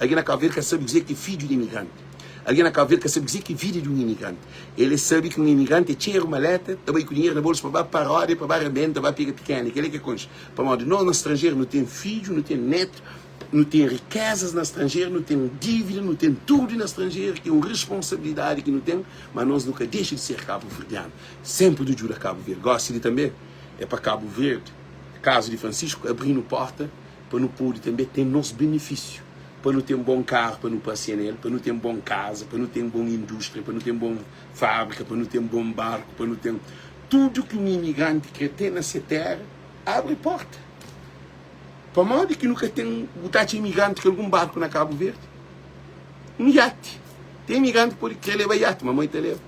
Algen na Kabu Verdi ka sabe kuzê ki é fidju di imigranti. Algen na Kabu Verdi ka sabe kuzê ki é vida di un imigranti. El é sabe ki un imigranti é txeru maleta, ta bai ku dinheru na bolsu pa ba pa roda, pa ba rebenta, ba pega pikena. Kel-li ki é konxe. Pamodi nos na stranjeru nu ten fidju, nu ten netu, nu ten rikezas na stranjeru, nu ten dívida, nu ten tudu na stranjeru ki é un responsabilidadi ki nu ten, ma nos nu ka dexa di ser kabuverdianu. Sénpri nu djuda Kabu Verdi. Gósi li tanbê é pa Kabu Verdi, kazu di Francisco abri-nu porta pa nu pode tanbê ten nos benefísiu, pa nu ten bon karu pa nu pasia nel, pa nu ten bon kaza, pa nu ten bon indústria, pa nu ten bon fábrika, pa nu ten bon barku, pa nu ten tudu ki un imigranti krê ten na se téra, abri porta. Pamodi ki nu ka ten, bu ta atxa imigranti ku algun barku na Kabu Verdi? Un iati. Ten imigranti ki pode krê leba iati, ma moi ta leba.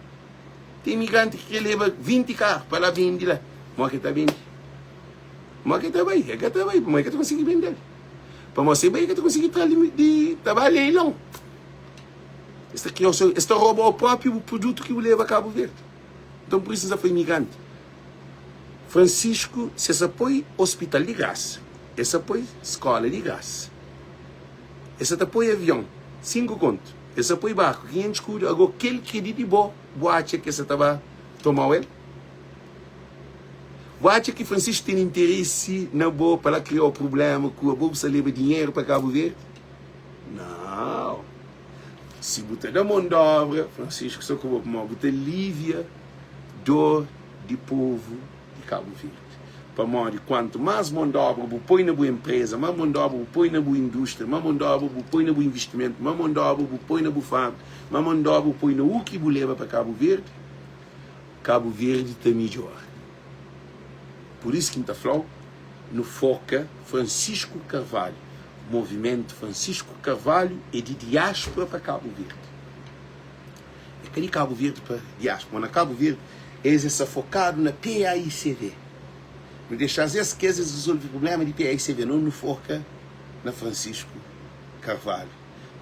Ten imigranti ki krê leba 20 karu pa la bende la, mo ki ta bende? Mo ki ta bai? El ka ta bai, pamodi el ka ta konsigi bende-l. Pamodi si el bai, el ka ta konsigi tra-l di, di ta ba leilon. Es ta kria, es ta roba-u própi bu produtu ki bu leba Kabu Verdi. Nton, pur isu, N ta fla imigranti, Francisco, si es sa poi hospital di grasa, es sa poi skola di grasa, es sa ta poi avion 5 kontu, es sa poi barku 500 skudu, ago kel ki é di di bo, bu atxa ki es sa ta ba tomau el? Bu atxa ki Francisco ten interesi na bo pa la kriau prublema ku abo bu sa leba dinheru pa Kabu Verdi? Nau. Si bu ta da mon d'obra, Francisco sta ku bo pamodi bu ta alivia dor di povu di Kabu Verdi. Pamodi kuantu más mon d'obra bu poi na bu enpreza, más mon d'obra bu poi na bu indústria, más mon d'obra bu poi na bu investimentu, más mon d'obra bu poi na bu fábrika, más mon d'obra bu poi na u ki bu leba pa Kabu Verdi, Kabu Verdi ta midjora. Pur isu ki N ta fla-u, nu foka Francisco Carvalho. Movimentu Francisco Carvalho é di diáspora pa Kabu Verdi. É ka di Kabu Verdi pa diáspora, ma na Kabu Verdi es é sa fokadu na PAICV. Nu dexa-s es ki es rezolve prubléma di PAICV, nos nu foka na Francisco Carvalho.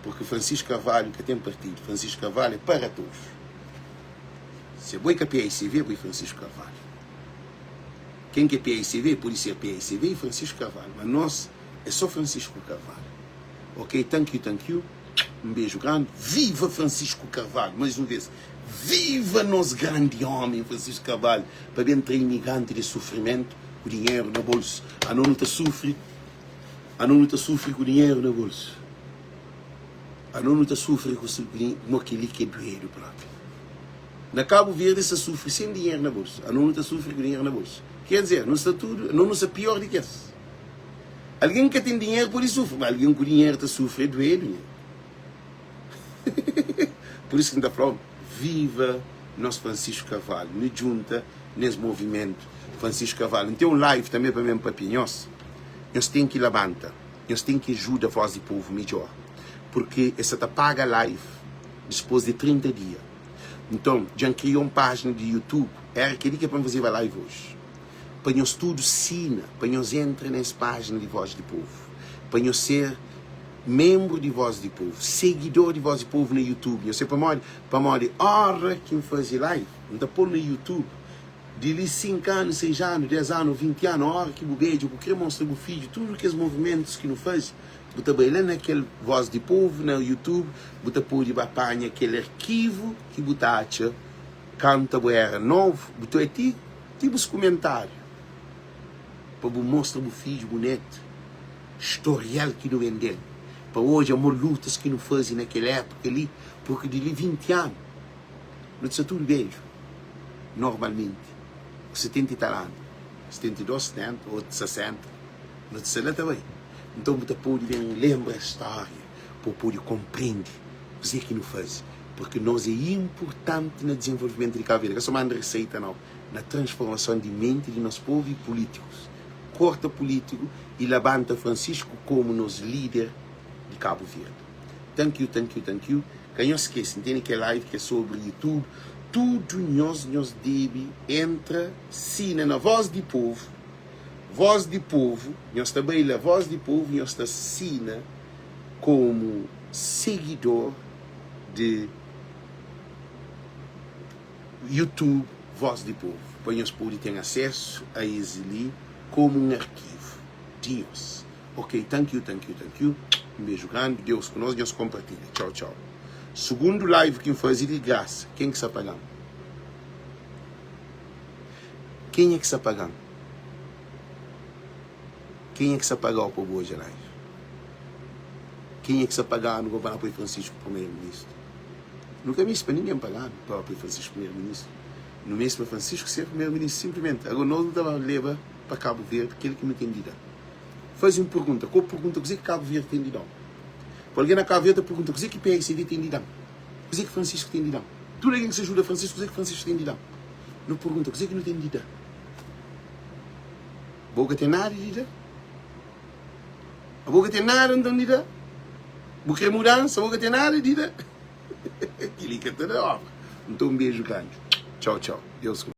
Purki Francisco Carvalho ka ten partidu, Francisco Carvalho é para todos. Se bo é ka PAICV, bo é Francisco Carvalho. Ken ki é PAICV pode ser PAICV e Francisco Carvalho, ma nos é só Francisco Carvalho. Ok, thank you, thank you. Um beijo grande. Viva Francisco Carvalho, mais um vez. Viva nos grande homem Francisco Carvalho, pa ben tra imigrante de sofrimento ku dinheiro na bolso. Ano nu ta sufri, ano nu ta sufri ku dinheiro na bolso. Ano nu ta sufri ku mo keli ki é duedu propi. Na Kabu Verdi es ta sufri sen dinheru na bolsu, ano nu ta sufri ku dinheru na bolsu. Ker dizer, nu sta tudu, ano nu sta pior di ki es. Algen ki ka ten dinheru pode sufri, ma algen ku dinheru ta sufri é duedu nha. Pur isu ki N ta fla-u, viva nos Francisco Carvalho, nu djunta nes movimentu Francisco Carvalho. N ten un live tanbe pa ben papia nhos, nhos ten ki labanta, nhos ten ki ajuda voz di povu midjor, purki es sa ta paga live dispos di 30 dia. Nton, dja N kria un pájina di YouTube, éra kel-li ki é pa N fazeba live oji, pa nhos tudu sina, pa nhos entra na es pájina di Vós di Povu, pa nhos ser menbru di Vós di Povu, segidor di Vós di Povu na YouTube. Nhos sabe pamodi? Pamodi óra ki N faze live, N ta pô-l na YouTube, di li 5 anu, 6 anu, 10 anu ô 20 anu, óra ki bu bedja, bu krê mostra bu fidju tudu kes movimentus ki nu faze, Bu ta bai la na kel Voz di Povu na YouTube, bu ta pode ba panha kel arkivu ki bu ta atxa kanta bu era novu, bu ta oia ti ti bus kumentáriu pa bu mostra bu fidju, bu netu storial ki nu ben del, pa odja mo lutas ki nu faze na kel épuka li, purki di li 20 anu nu ta sta tudu bedju, normalmenti ku 70 i tal anu, 72, 70 ô 60, nu ta sta la ta bai. Nton bu ta pode ben lenbra es stória pa bu pode konprende kuzê ki nu faze, purki nos é inpurtanti na dizenvolvimentu di Kabu Verdi, ka sô manda riseita nau, na transformason di menti di nos povu i pulítikus. Korta pulítiku i labanta Francisco komu nos líder di Kabu Verdi. Thank you, thank you, thank you. Ka nhos skese, N tene kel live ki é sobri YouTube. Tudu nhos, nhos debe entra, sina na Voz di Povu. Voz di Povo, nhos ta bai la Voz di Povo, nhos ta sina komu seguidor di YouTube Voz di Povo, pa nhos pode ten asesu a es li komu un arkivu di nhos. Ok, thank you, thank you, thank you. Un beju grandi, Deus ku nos, nhos konpartilha. Txau, txau. Sugundu live ki N faze di grasa, ken ki sa paga-m? Kenha ki sa paga-m? Kenha ki sa paga-u pa bu odja live? Kenha ki sa paga-nu pa ba poi Francisco primeiro-ministru? Nu ka meste pa ningen paga-nu pa ba poi Francisco primeiro-ministru. Nu meste pa Francisco ser primeiro-ministru sinplimenti. Agora nos nu ta ba leba pa Cabo Verde kel ki nu ten di da. Faze un pergunta, ka bu pergunta kuzê ki Cabo Verde ten di da-u. Pa algen na Cabo Verde ta pergunta kuzê ki PSDB ten di da-m? Kuzê ki Francisco ten di da-m? Tudu algen ki sa ajuda Francisco, kuzê ki Francisco ten di da-m? Nu pergunta kuzê ki nu ten di da? Bo ka ten nada di da? Abo ka ten nada nton di da? Bu kre mudansa, bo ka ten nada di da? Kili ka ta da obra. Nton un beju grandi. Txau, txau. Deus ku.